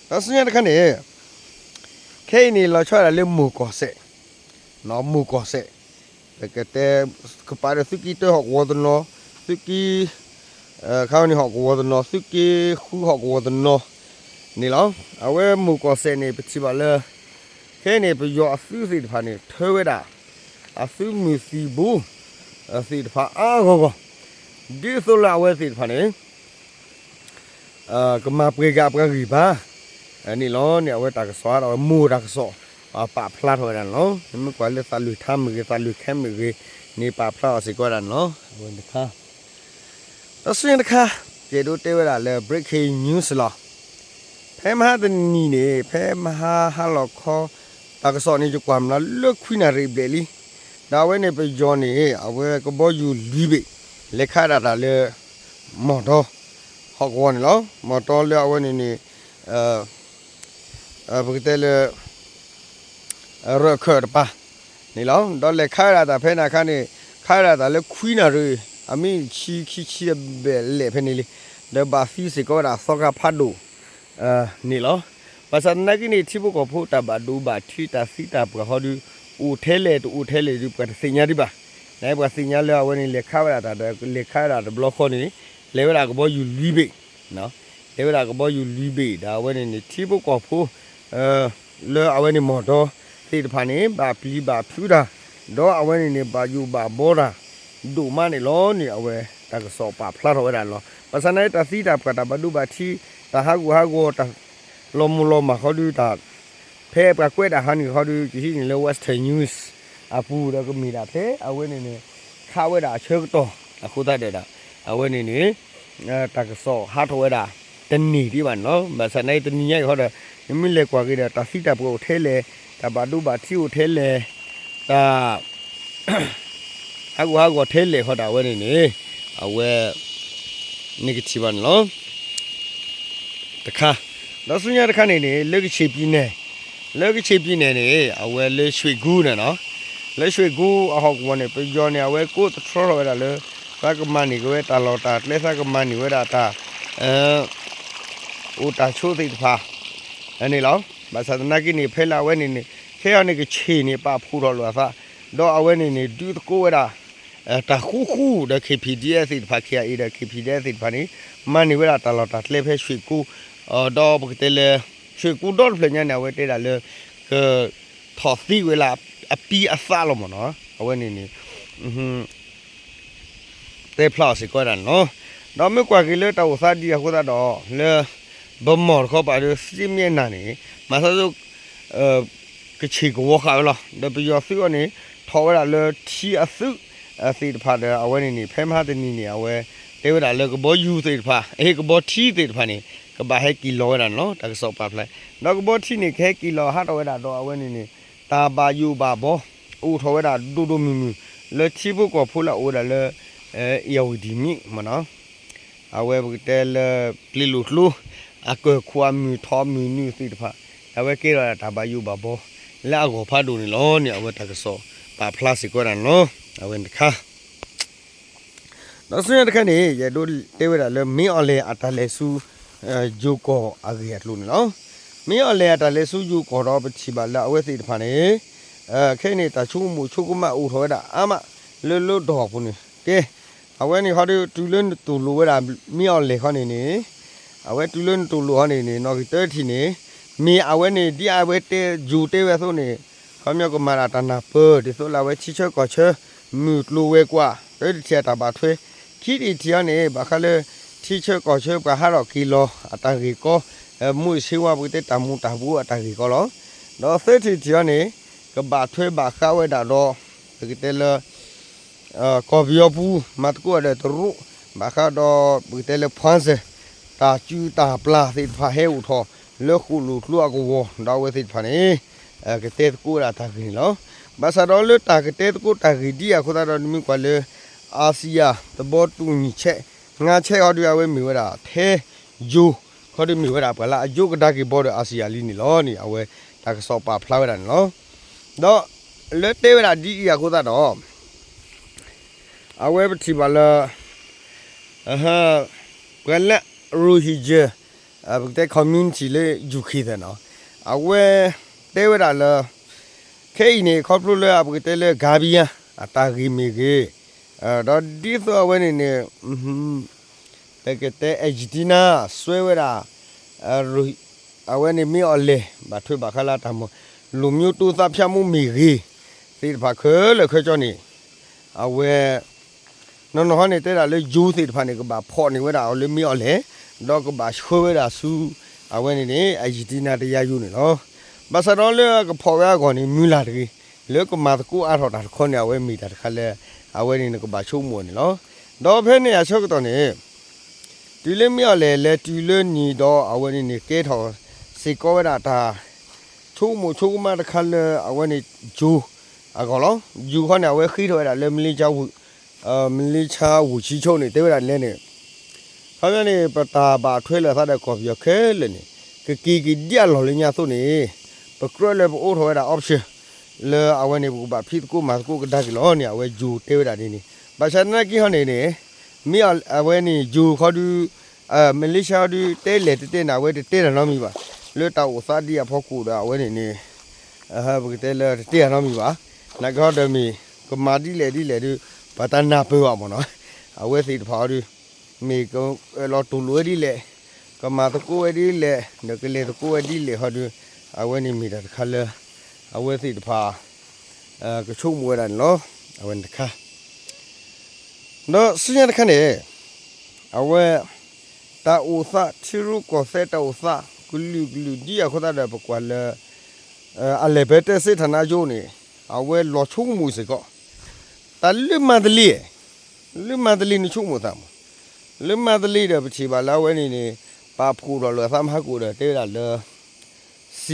တၢ်ဆူညါတခါန့ၣ် ခဲအံၤန့ၣ် လီၤဆီဒၣ်တၢ်လၢမိၢ်ကီၢ်စဲၣ်, မိၢ်ကီၢ်စဲၣ်, ပကတဲ ကပာ်ဒီးသုးက့တၢဟီၣ်ကဝီၤတနီၤ, သုးက့ ခါန့ၣ်ဟီၣ်ကဝီၤတနီၤ, သုးက့ဃုဟီၣ်ကဝီၤတနီၤန့ၣ်လီၤ. အဝဲမိၢ်ကီၢ်စဲၣ်န့ၣ် ပထံၣ်ဘၣ်လၢ ခဲအံၤန့ၣ် ပယီၤအသုးသ့ၣ်တဖၣ်န့ၣ် ထၢဝဲဒၣ် အသုးမုၢ်သံၣ်ဘိ သ့ၣ်တဖၣ်အါဂီၢ်ဂီၢ်, ဒ်သိးလၢအဝဲသ့ၣ်တဖၣ်န့ၣ် ကမၤပှဲၤက့ၤအပှၤဂံၢ်ဘါန့ၣ်လီၤန့ၣ် အဝဲတၢ်ကစီၣ်ဒီး မိၢ်တၢ်ကစီၣ် ပာ်ဖျါထီၣ်ဝဲဒၣ်န့ၣ်လီၤ. မ့ၢ်ကွၢ်လၢသးလွံၢ်ထါမ့ၢ်ဂ့ၤ သးလွံၢ်ခဲမ့ၢ်ဂ့ၤန့ၣ် ပာ်ဖျါအီၤစ့ၢ်ကီးဝဲဒၣ်န့ၣ်လီၤ. အဝဲတခါ ဒီးဆူညါတခါ ယအဲၣ်ဒိးတဲဝဲဒၣ်လၢ breaking news လီၤ. ဖဲမဟါတနံၤန့ၣ် ဖဲမဟါဟါလီၤခီ တၢ်ကစီၣ်န့ၣ် ယကွၢ်မျးလၢခွံနၣ်ရံၣ်ဘျဲၣ်လံ. ဒီးအဝဲန့ၣ်ပယီၤန့ၣ် အဝဲကဘီယူၤလွံၢ်ဘ့ၣ် လဲၤခးဒၣ်တၢ်လၢ မီၢ်တီ ဟီၣ်ကဝီၤန့ၣ်လီၤ. မီၢ်တီလၢအဝဲန့ၣ်န့ၣ် ပကတဲလၢ ရၢၢ်ခၢၣ်တပၤန့ၣ်လီၤ. ဒီးလဲၤခးဝဲဒၣ်တၢ်ဖဲန့ၣ်အခါန့ၣ် ခးဝဲဒၣ်တၢ်လၢခွံနၣ်ရံၣ် အမံးနံးဆံခံဆံအဘျဲၣ်လဲၣ်ဖဲန့ၣ်လံ. ဒီးဘၣ်သံစ့ၢ်ကီးဝဲဒၣ်သီခါဖးဒိၣ် န့ၣ်လီၤ. ဘၣ်ဆၣ်သနာ်က့န့ၣ် ထံဖိကီၢ်ဖိတၢ်ဘၣ်ဒိဘၣ်ထံးတၢ်သံတၢ်ပှၢ်ဃီဒီး အိၣ်ထဲလဲၣ်တအိၣ်ထဲလဲၣ်ဒီး ပှၤတသ့ၣ်ညါဒံးဘၣ်. နပှၤသ့ၣ်ညါလၢအဝဲန့ၣ် လဲၤခးဝဲဒၣ်တၢ်ဒီး လဲၤခးဝဲဒၣ်တဘျီဃီန့ၣ် လဲၤဝဲဒၣ်ကဘီယူၤလွံၢ်ဘ့ၣ် လဲၤဝဲဒၣ်ကဘီယူၤလွံၢ်ဘ့ၣ်ဒီး အဝဲန့ၣ်န့ၣ် ထံဖိကီၢ်ဖိ လၢအဝဲန့ၣ်မီၢ်တီသ့ၣ်တဖၣ်န့ၣ် ဘၣ်ပျံၤဘၣ်ဖုးတၢ် ဒီးအဝဲန့ၣ်န့ၣ် ဘၣ်ယိၣ်ဘၣ်ဘီတၢ် ဒိၣ်မးန့ၣ်လီၤန့ၣ် အဝဲတၢ်ကစီၣ်ပာ်ဖျါထီၣ်ဝဲဒၣ်လီၤ. ဘၣ်ဆၣ်သနာ်က့ တၢ်သံတၢ်ပှၢ်တၢ်ဘၣ်ဒိဘၣ်ထံး တၢ်ဟးဂူာ်ဟးဂီၤ တၢ်လီၤမုၢ်လီၤမၢ်ဃီဒီးတၢ် ဖဲပှၤကွဲးတၢ်ဟးန့ၣ်ဃီဒီး ယဟံးန့ၢ်လၢ Western News အပူၤဒီးကမ့ၢ်ဒၣ်ဖဲအဝဲန့ၣ်န့ၣ် ခးဝဲဒၣ်အဆၢကတီၢ်အဃိသတးဒီး အဝဲန့ၣ်န့ၣ် တၢ်ကစီၣ်ဟးထီၣ်ဝဲဒၣ်တန့ၢ်ဒံးဘၣ်န့ၣ်လီၤ. ဘၣ်ဆၣ်သနာ်က့ တနံၤညါအံၤဃီဒီး နမ့ၢ်လဲၤကွၢ်က့ၤဒီး တၢ်သံတၢ်ပှၢ်အိၣ်ထဲလဲၣ်, တၢ်ဘၣ်ဒိဘၣ်ထံးအိၣ်ထဲလဲၣ်, တၢ် ဟးဂူာ်ဟးဂီၤထဲလဲၣ်ဃီဒီး အဝဲန့ၣ်န့ၣ် အဝဲ နကထံၣ်ဘၣ်န့ၣ်လီၤ. တခါ, ဒီးဆူညါတခါန့ၣ်န့ၣ် လၢကဆ့ၣ်ပံၤနဲၣ်, လၢကဆ့ၣ်ပံၤနဲၣ်န့ၣ် အဝဲလၢ ရွှေကူ န့ၣ်နီၤ, လၢ ရွှေကူ အဟီၣ်ကဝီၤန့ၣ် ပယီၤန့ၣ် အဝဲကိးသတြီထီၣ်ဝဲဒၣ်လၢ သးကမၤန့ၢ်က့ၤဝဲတၢ်လီၢ်တၢ်ကျဲ သးကမၤန့ၢ်ဝဲဒၣ်တၢ် အိၣ်တၢ်ဆိးသ့ၣ်တဖၣ် န့ၣ်လီၤ. ဘၣ်ဆၣ်သနာ်က့န့ၣ် ဖဲလၢအဝဲန့ၣ်န့ၣ် ခဲအံၤန့ၣ် ကဆ့ၣ်န့ၣ် ပာ်ဖှိၣ်ထီၣ်လိာ်အသး, ဒီးအဝဲန့ၣ်န့ၣ် ဒုးသကိးဝဲဒၣ် တၢ်ဃူဃူဒီး KPDF သ့ၣ်တဖၣ် KIA ဒီး KPDF သ့ၣ်တဖၣ်န့ၣ် မၤန့ၢ်ဝဲဒၣ်တၢ်လီၢ်တၢ်ကျဲဖဲ ရွှေကူ ဒီးပကတဲလၢ ရွှေကူ ဒီတဖျၢၣ်ညါန့ၣ် အဝဲတဲဒၣ်လၢ က ထီၣ်သံဝဲလၢအပံအသးလီၤမ့ၢ်နီၤ, အဝဲန့ၣ်န့ၣ် တဲဖျါအီၤစ့ၢ်ကီးဝဲဒၣ်န့ၣ်လီၤ. ဒီးမ့ၢ်ကွၢ်က့ၤလၢတၢ်အိၣ်သးဒ်အံၤအဃိသတးဒီး လၢ ဗန်းမော် တခီပၤဒီး စစ်မျက်နှာ န့ၣ် မၤသးဒ်သိး ကဆ့ၣ်ကဝီၤဃာ်ဝဲလီၤ. ဒီးပယီၤသုးအီၤန့ၣ် ထီၣ်ဝဲဒၣ်လၢထံအသုးသ့ၣ်တဖၣ်ဒီး အဝဲန့ၣ်န့ၣ် ဖဲမဟါတနံၤန့ၣ် အဝဲတဲဝဲဒၣ်လၢကဘီယူၤသ့ၣ်တဖၣ် အ့ ကဘီထံသ့ၣ်တဖၣ်န့ၣ် ကဘၣ်ဟဲက့ၤလီၤဝဲဒၣ်န့ၣ်လီၤ. တၢ်ကစီၣ်ပာ်ဖျါ ဒီးကဘီထံန့ၣ် ကဟဲက့ၤလီၤဟးထီၣ်ဝဲဒၣ်ဒီး အဝဲန့ၣ်န့ၣ် တၢ်ဘၣ်ယိၣ်ဘၣ်ဘီ အိၣ်ထီၣ်ဝဲဒၣ်ဒိၣ်ဒိၣ်မုၢ်မုၢ် လၢထံဖိကီၢ်ဖိလၢအအိၣ်ဝဲဒၣ်လၢ အ့ၣ်ယၣ်ဝတံၣ်မ့ၢ်နီၤ, အဝဲပကတဲလၢ ကျ့လိာ်ကျိ အကၢၢ်ခိၣ်အမုၢ်ထီၣ်မုၢ်နုာ်သ့ၣ်တဖၣ် အဝဲကဲထီၣ်ဒၣ်တၢ်ဘၣ်ယိၣ်ဘၣ်ဘီ လၢအဂီၢ်ဖးဒိၣ်န့ၣ်လီၤန့ၣ် အဝဲတၢ်ကစီၣ်ပာ်ဖျါစ့ၢ်ကီးဝဲဒၣ်န့ၣ်လီၤ. အဝဲန့ၣ်တခါ ဒီးဆူညါတခါန့ၣ် ယအဲၣ်ဒိးတဲဝဲဒၣ်လၢ မင်းအောင်လှိုင် အတၢ်လဲၤဆူ ယိၤကီၢ်အဂ့ၢ်အကျိၤန့ၣ်လီၤ. မင်းအောင်လှိုင် အတၢ်လဲၤဆူယိၤကီၢ်ဒီး ပထံၣ်ဘၣ်လၢအဝဲသ့ၣ်တဖၣ်န့ၣ် ခဲအံၤန့ၣ် တၢ်ဆိကမိၣ်ဆိကမးအိၣ်ထီၣ်ဝဲဒၣ်အါမး လၢလၢဒီးအပူၤန့ၣ် ကဲ အဝဲန့ၣ်ဃီဒီး တုၤလၢနတူၢ်လိာ်ဝဲဒၣ် မင်းအောင်လှိုင် ဃီန့ၣ်န့ၣ် အဝဲတုၤလၢနတူၢ်လိာ်ဃီန့ၣ်န့ၣ် နီၣ်ဂံၢ်တၢတထံၣ်န့ၣ် မ့ၢ်အဝဲန့ၣ် ဒ်အဝဲတဲ ယိၤတဲဝဲအသိးန့ၣ် ခီပညီကမၤတၢ်တၢ်နၢ်ပၢၢ် ဒ်သိးလၢအဝဲထံဆၢကီၢ်ဆၢ မုၢ်ကျိၤဝဲၤကွာ် တၢတထံၣ်အတၢ်ဘၣ်ထွဲ ခံထံၣ်တထံၣ်အံၤန့ၣ် ဘၣ်ဃးလၢ ထံဆၢကီၢ်ဆၢပှၤဟးထီၣ်က့ၤလီၤအတၢ်ဂ့ၢ်ကီ မူးယစ်ဆေးဝါး ပကတဲတၢ်မူၤတၢ်ဘှီးအတၢ်ဂ့ၢ်ကီလီၤ. ဒီးသၢထံၣ်တထံၣ်အံၤန့ၣ် ကဘၣ်ထွဲဘၣ်ဃးဝဲဒၣ်ဒီး ပကတဲလၢ ကီၢ်ပယီၤပူၤ မၤသကိးဒီးတရူး ဘၣ်ဃးဒီး ပကတဲလၢ poison တၢ်စုတၢ်ပျၢ်သ့ၣ်တဖၣ်ဟဲအိၣ်ထီၣ် လၢဃိၣ်လိာ်ကျိအကဝီၤ ဒီးအဝဲသ့ၣ်တဖၣ်န့ၣ် ကတဲသကိးဝဲဒၣ်တၢ်ဂ့ၢ်န့ၣ်လီၤ. ဘၣ်ဆၣ်ဒီးလၢတၢ်ကတဲသကိးတၢ်ဂ့ၢ်ဒ်အံၤအဃိသတးဒီး နမ့ၢ်ကွၢ်လၢ အာဆီယံ သဘောတူညီချက် ငါးချက် ဃီဒီး အဝဲမ့ၢ်ဝဲဒၣ်ထဲ ယိၤ ခီဒီးမ့ၢ်ဝဲဒၣ်ပှၤလၢအယိကဒါက့ၤဘီဒီး အာဆီယံလံန့ၣ်လီၤန့ၣ် အဝဲတၢ်ကစီၣ်ပာ်ဖျါဝဲဒၣ်န့ၣ်လီၤ. ဒီးလၢတဲဝဲဒၣ်ဒ်အံၤအဃိသတးဒီး အဝဲပထံၣ်ဘၣ်လၢ ပှၤလၢ Rohingya ပကတဲ community လၢ ယူၤခ့ၣ်သဲးနီၤ အဝဲတဲဝဲဒၣ်လၢ ခဲအံၤန့ၣ် ခီဖျိလၢအပကတဲလၢ Gambia အတၢ်ဂ့ၢ်မ့ၢ်ဂ့ၤ, ဒီးဒ်သိးအဝဲန့ၣ်န့ၣ် ပကတဲ Argentina စွဲဝဲဒၣ် အဝဲန့ၣ်မ့ၢ်အီၤလဲၣ် ဘၣ်ထွဲဘၣ်ဃးလၢတၢ်မၤ လူမျိုးတုံးသတ်ဖြတ်မှု မ့ၢ်ဂ့ၤ သ့ၣ်တဖၣ်ခဲလၢာ်ခဲဆ့န့ၣ် အဝဲ နီၢ်နီၢ်ဟီန့ၣ် တဲဒၣ်လၢ Jew သ့ၣ်တဖၣ်န့ၣ် ကဘၣ်ဖီၣ်န့ၢ်ဝဲဒၣ်အီၤလၢမ့ၢ်အီၤလဲၣ်, ဒီးကဘၣ်ဆှၢဝဲဒၣ်ဆူ အဝဲန့ၣ်န့ၣ် Argentina တရားရုံးန့ၣ်လီၤ. ဘၣ်ဆၣ်ဒီးလၢအကဖီၣ်ဝဲအဂီၢ်န့ၣ် မုၢ်လၢ်တဂ့ၤ, လၢကမၤသကိးအါထီၣ်တၢ်တခီန့ၣ် အဝဲမ့ၢ်တၢ်တခါလၢ အဝဲန့ၣ်နကဘၣ်ဆိကမိၣ်န့ၣ်လီၤ. ဒီးဖဲန့ၣ်အဆၢကတီၢ်န့ၣ် တုၤလၢမ့ၢ်အီၤလဲၣ် လဲၤတုၤလၢနံၤဒီးအဝဲန့ၣ်န့ၣ် ကဲထီၣ်စ့ၢ်ကီးဝဲဒၣ်တၢ် ဆိကမိၣ်ဆိကမးတခါလၢအဝဲန့ၣ် Jew အဂီၢ်လီၤ. Jew ခီန့ၣ် အဝဲဃ့ထီၣ်ဝဲဒၣ်လၢ Malaysia ဝူၣ် Malaysia ဝူၣ်ဆံဆိန့ၣ် တဲဝဲဒၣ်လဲၣ်န့ၣ် ခီပညီန့ၣ် ပတၢ်ဘၣ်ထွဲလိာ်သးဒီးကီၢ်ပယီၤခဲလၢာ်န့ၣ် ကက့ၤက့ၤဒ်အလီၢ်လၢညါအသိးန့ၣ် ပကြၢးလၢပအိးထီၣ်ဝဲဒၣ် option လၢအဝဲန့ၣ် ပကဘၣ်ဖံးသကိးမၤသကိးကဒါက့ၤလီၤန့ၣ် အဝဲ Jew တဲဝဲဒၣ်ဒ်န့ၣ်. ဘၣ်ဆၣ်သနာ်က့ဟီန့ၣ်န့ၣ် မ့ၢ်အဝဲန့ၣ် Jew ခီဒု Malaysia ဒု တဲလဲၣ်တတဲန့ၣ် အဝဲတတဲတၢ်နီတမံၤဘၣ်. လၢတၢ်အိၣ်သးဒ်အဖီခိၣ်ဒီးအဝဲန့ၣ်န့ၣ် ပကတဲလၢတတဲတၢ်နီတမံၤဘၣ်. နာ်က့ဟီဒီးမ့ၢ် ကမၤဒ်လဲၣ်ဒ်လဲၣ်ဒု ပတၢ်နၢ်ပၢၢ်ဘၣ်မ့ၢ်နီၤ. အဝဲသ့ၣ်တဖၣ်အီၤဒု မ့ၢ်ကလီၤတူၢ်လိာ်ဝဲဒ်လဲၣ်, ကမၤသကိးဝဲဒ်လဲၣ်, ဒီးကလဲၤသကိးဝဲဒ်လဲၣ်ဟီဒု အဝဲန့ၣ်မ့ၢ်တၢ်တခါလၢ အဝဲသ့ၣ်တဖၣ် ကဆိကမိၣ်ဝဲဒၣ်န့ၣ်လီၤ. အဝဲန့ၣ်တခါ ဒီးဆူညါတခါန့ၣ် အဝဲ တၢ်အိၣ်သး ထံရူၢ်ကီၢ်သဲးတၢ်အိၣ်သး ကလုာ်ကလုာ်ဒ်အဃိသတးဒီး ပကွၢ်လၢ အလဲၤဖဲတဲစ့ထၣ်နါကၠိန့ၣ် အဝဲလီၤဆိကမိၣ်စ့ၢ်ကီး တၢ်လၢမန္တလေး, လၢမန္တလေးနဆိကမိၣ်သးမး, လၢမန္တလေးဒီးပထံၣ်ဘၣ်လၢအဝဲန့ၣ်န့ၣ် ပာ်ဖှိၣ်ထီၣ်လိာ်အသးမဟါကိၣ်ဒီးတဲဝဲဒၣ်လၢ C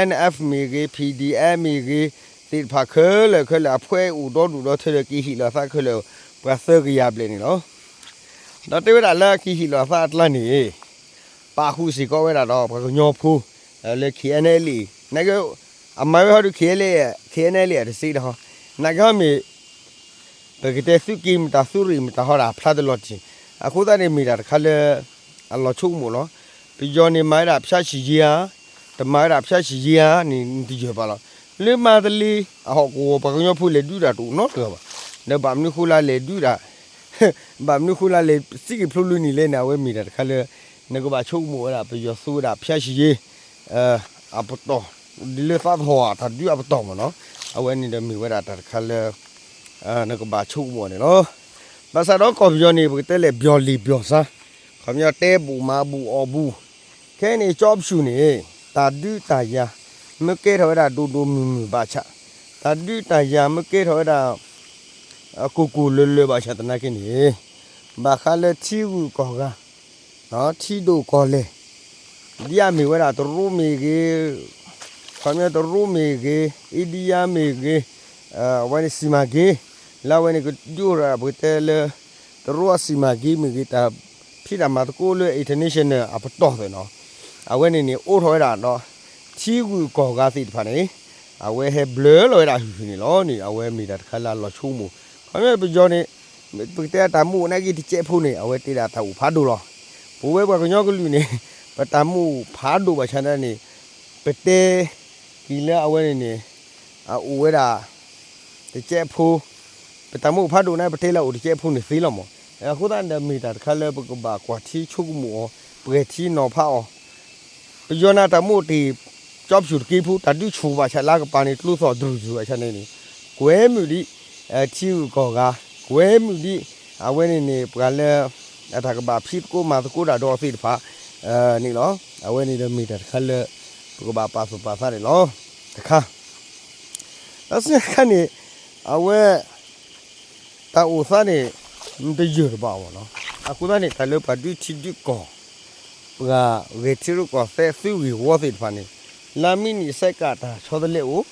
N F မ့ၢ်ဂ့ၤ, P D F မ့ၢ်ဂ့ၤ, သ့ၣ်တဖၣ်ခဲလၢာ်ခဲလၢာ် အဖှဲအိၣ်ဒီဒူၣ်ဒီထၢဒီးက့ၤဟ့ၣ်လီၤသးခဲလၢာ် ပှၤသၢကယၤဘျဲၣ်န့ၣ်လီၤ. ဒီးတဲဝဲဒၣ်လၢအက့ၤဟ့ၣ်လီၤသးအကျါန့ၣ် ပာ်ဃုာ်စ့ၢ်ကီးဝဲဒၣ်ဒီးပှၤကညီဖိ လၢ K N L A နာ်က့ အမၤဝဲဟီဒု K N L A, K N L A တစ့ဒီး နာ်က့ဟီမ့ၢ် ပကတဲသုးက့ၤမတၤသုးရ့ၣ်မတၤဟီဒၣ်ဖျါတလီၤတံၢ်, အဃိသတးန့ၣ်မ့ၢ်တၢ်တခါလၢ အလီၤဆိကမိၣ်လီၤ. ပယီၤန့ၣ်မၤဝဲဒၣ်ဖျါဆံးယံၤဧါ, တမၤဝဲဒၣ်ဖျါဆံးယံၤဧါန့ၣ် နတယၢၤဘၣ်လီၤ. လၢမန္တလေးအဟီၣ်ကဝီၤ ပှၤကညီဖိလဲၤဒုးတၢ်တအိၣ်နီတဂၤဘၣ်. ဒီးဘၣ်မနုၤဃိလၢလဲၤဒုးတၢ် ဘၣ်မနုၤဃိလၢလဲၤစံးက့ၤဖျိလၢနံၤလဲၣ်န့ၣ် အဝဲမ့ၢ်တၢ်တခါလၢ နကဘၣ်ဆိကမိၣ်ဝဲဒၣ် ပယီၤသူဝဲဒၣ်ဖျါဆံးယံၤ အပတီၢ် ဒ်လၢသးသဟီၣ်တၢ်ဒုးအပတီၢ်မ့ၢ်နီၤ, အဝဲန့ၣ်ဒီးမ့ၢ်ဝဲဒၣ်တၢ်တခါလၢ နကဘၣ်ဆိကမိၣ်န့ၣ်လီၤ. ဘၣ်ဆၣ်ဒီးကီၢ်ပယီၤန့ၣ် ပကတဲလဲၣ်ပျီလံာ်ပျီဆါ, ခီပညီတဲဘူးမၤဘူးအီၣ်ဘူး, ခဲအံၤန့ၣ် ကၠီပဆူၣ်န့ၣ် တၢ်ဒုးတၢ်ယၤ မ့ၢ်ကဲထီၣ်ဝဲဒၣ်ဒိၣ်ဒိၣ်မုၢ်မုၢ်ဘၣ်ဆၣ်, တၢ်ဒုးတၢ်ယၤမ့ၢ်ကဲထီၣ်ဝဲဒၣ် ကိၢ်ကိၢ်လၢၤလၢၤဘၣ်ဆၣ်သနာ်က့န့ၣ် ဘၣ်ဃးလၢထံဂုၤကီၢ်ဂၤ ထံဒိၣ်ကီၢ်လဲၢ် ဒ်အမ့ၢ်ဝဲဒၣ်တရူးမ့ၢ်ဂ့ၤ, ခီပညီတရူးမ့ၢ်ဂ့ၤ, အိန္ဒိယမ့ၢ်ဂ့ၤ, အဝဲန့ၣ် စီမံကိန်း လၢအဝဲန့ၣ်ကဒုးအိၣ်ထီၣ် ပကတဲလၢ တရူးအ စီမံကိန်း မ့ၢ်ဂ့ၤ တၢ်ဖံးတၢ်မၤသကိးလၢ international အပတီၢ်သ့ၣ်နီၤ, အဝဲန့ၣ်န့ၣ် အိးထီၣ်ဝဲဒၣ်ဒီး ထံဂုၤကီၢ်ဂၤသ့ၣ်တဖၣ်န့ၣ် အဝဲဟဲဘျၢလီၤဝဲဒၣ်ဟုၣ်ဟုၣ်န့ၣ်လီၤန့ၣ် အဝဲမ့ၢ်တၢ်တခါလၢအလီၤဆိကမိၣ်, ခီပညီပယီၤန့ၣ် ပကတဲအတၢ်မူအိၣ်နာ်က့တကဲးဖိန့ၣ် အဝဲတဲဒၣ်တၢ်အိၣ်ဖးဒိၣ်လီၤ. ပဝဲပှၤကညီကလုာ်န့ၣ် ပတၢ်မူအိၣ်ဖးဒိၣ်ဘၣ်ဆၣ်န့ၣ် ပတဲက့ၤလၢအဝဲန့ၣ်န့ၣ် အအိၣ်ဝဲဒၣ် တကဲးဖိ, ပတၢ်မူအိၣ်ဖးဒိၣ်န့ၣ် ပတဲလၢအအိၣ်တကဲးဖိန့ၣ်သ့လီၤမး. အဃိသတးန့ၣ်ဒီး မ့ၢ်တၢ်တခါလၢပကဘၣ်ကွၢ်ထံဆိကမိၣ်အီၤ, ပှဲၤထံနီၤဖးအီၤ, ပယီၤန့ၣ်တၢ်မူအိၣ်တ့ၢ် ကၠီပဆူၣ်တကဲးဖိ တၢ်ဒုးဆူၣ်ဘၣ်ဆၣ်လၢကပၤန့ၣ် ကျိသီၣ်ဒြုၢ်ဒြုၢ်ဘၣ်ဆၣ်န့ၣ်န့ၣ် ကွဲမုာ်ဒံး ထံဂုၤကီၢ်ဂၤ, ကွဲမုာ်ဒံး အဝဲန့ၣ်န့ၣ် ပှၤလၢ အတၢ်ကဘၣ်ဖံးသကိးမၤသကိးတၢ်ဒီးအီၤသ့ၣ်တဖၣ် န့ၣ်လီၤ. အဝဲန့ၣ်ဒီးမ့ၢ်တၢ်တခါလၢ ပကဘၣ်ပာ်သူၣ်ပာ်သးန့ၣ်လီၤ. တခါ ဒီးဆူညါတခါန့ၣ် အဝဲ တၢ်အိၣ်သးန့ၣ် နတယၢၢ်တဘၣ်အီၤမ့ၢ်နီၤ. အဃိသတးန့ၣ် တၢ်လၢပှၤဒုးထံဒုးကီၢ် ပှၤဂဲၤထံရူၢ်ကီၢ်သဲးသုးဂ့ၢ်ဝီသ့ၣ်တဖၣ်န့ၣ် လၢမံးနံးစဲးကးတၢ်ဆီတလဲအိၣ်,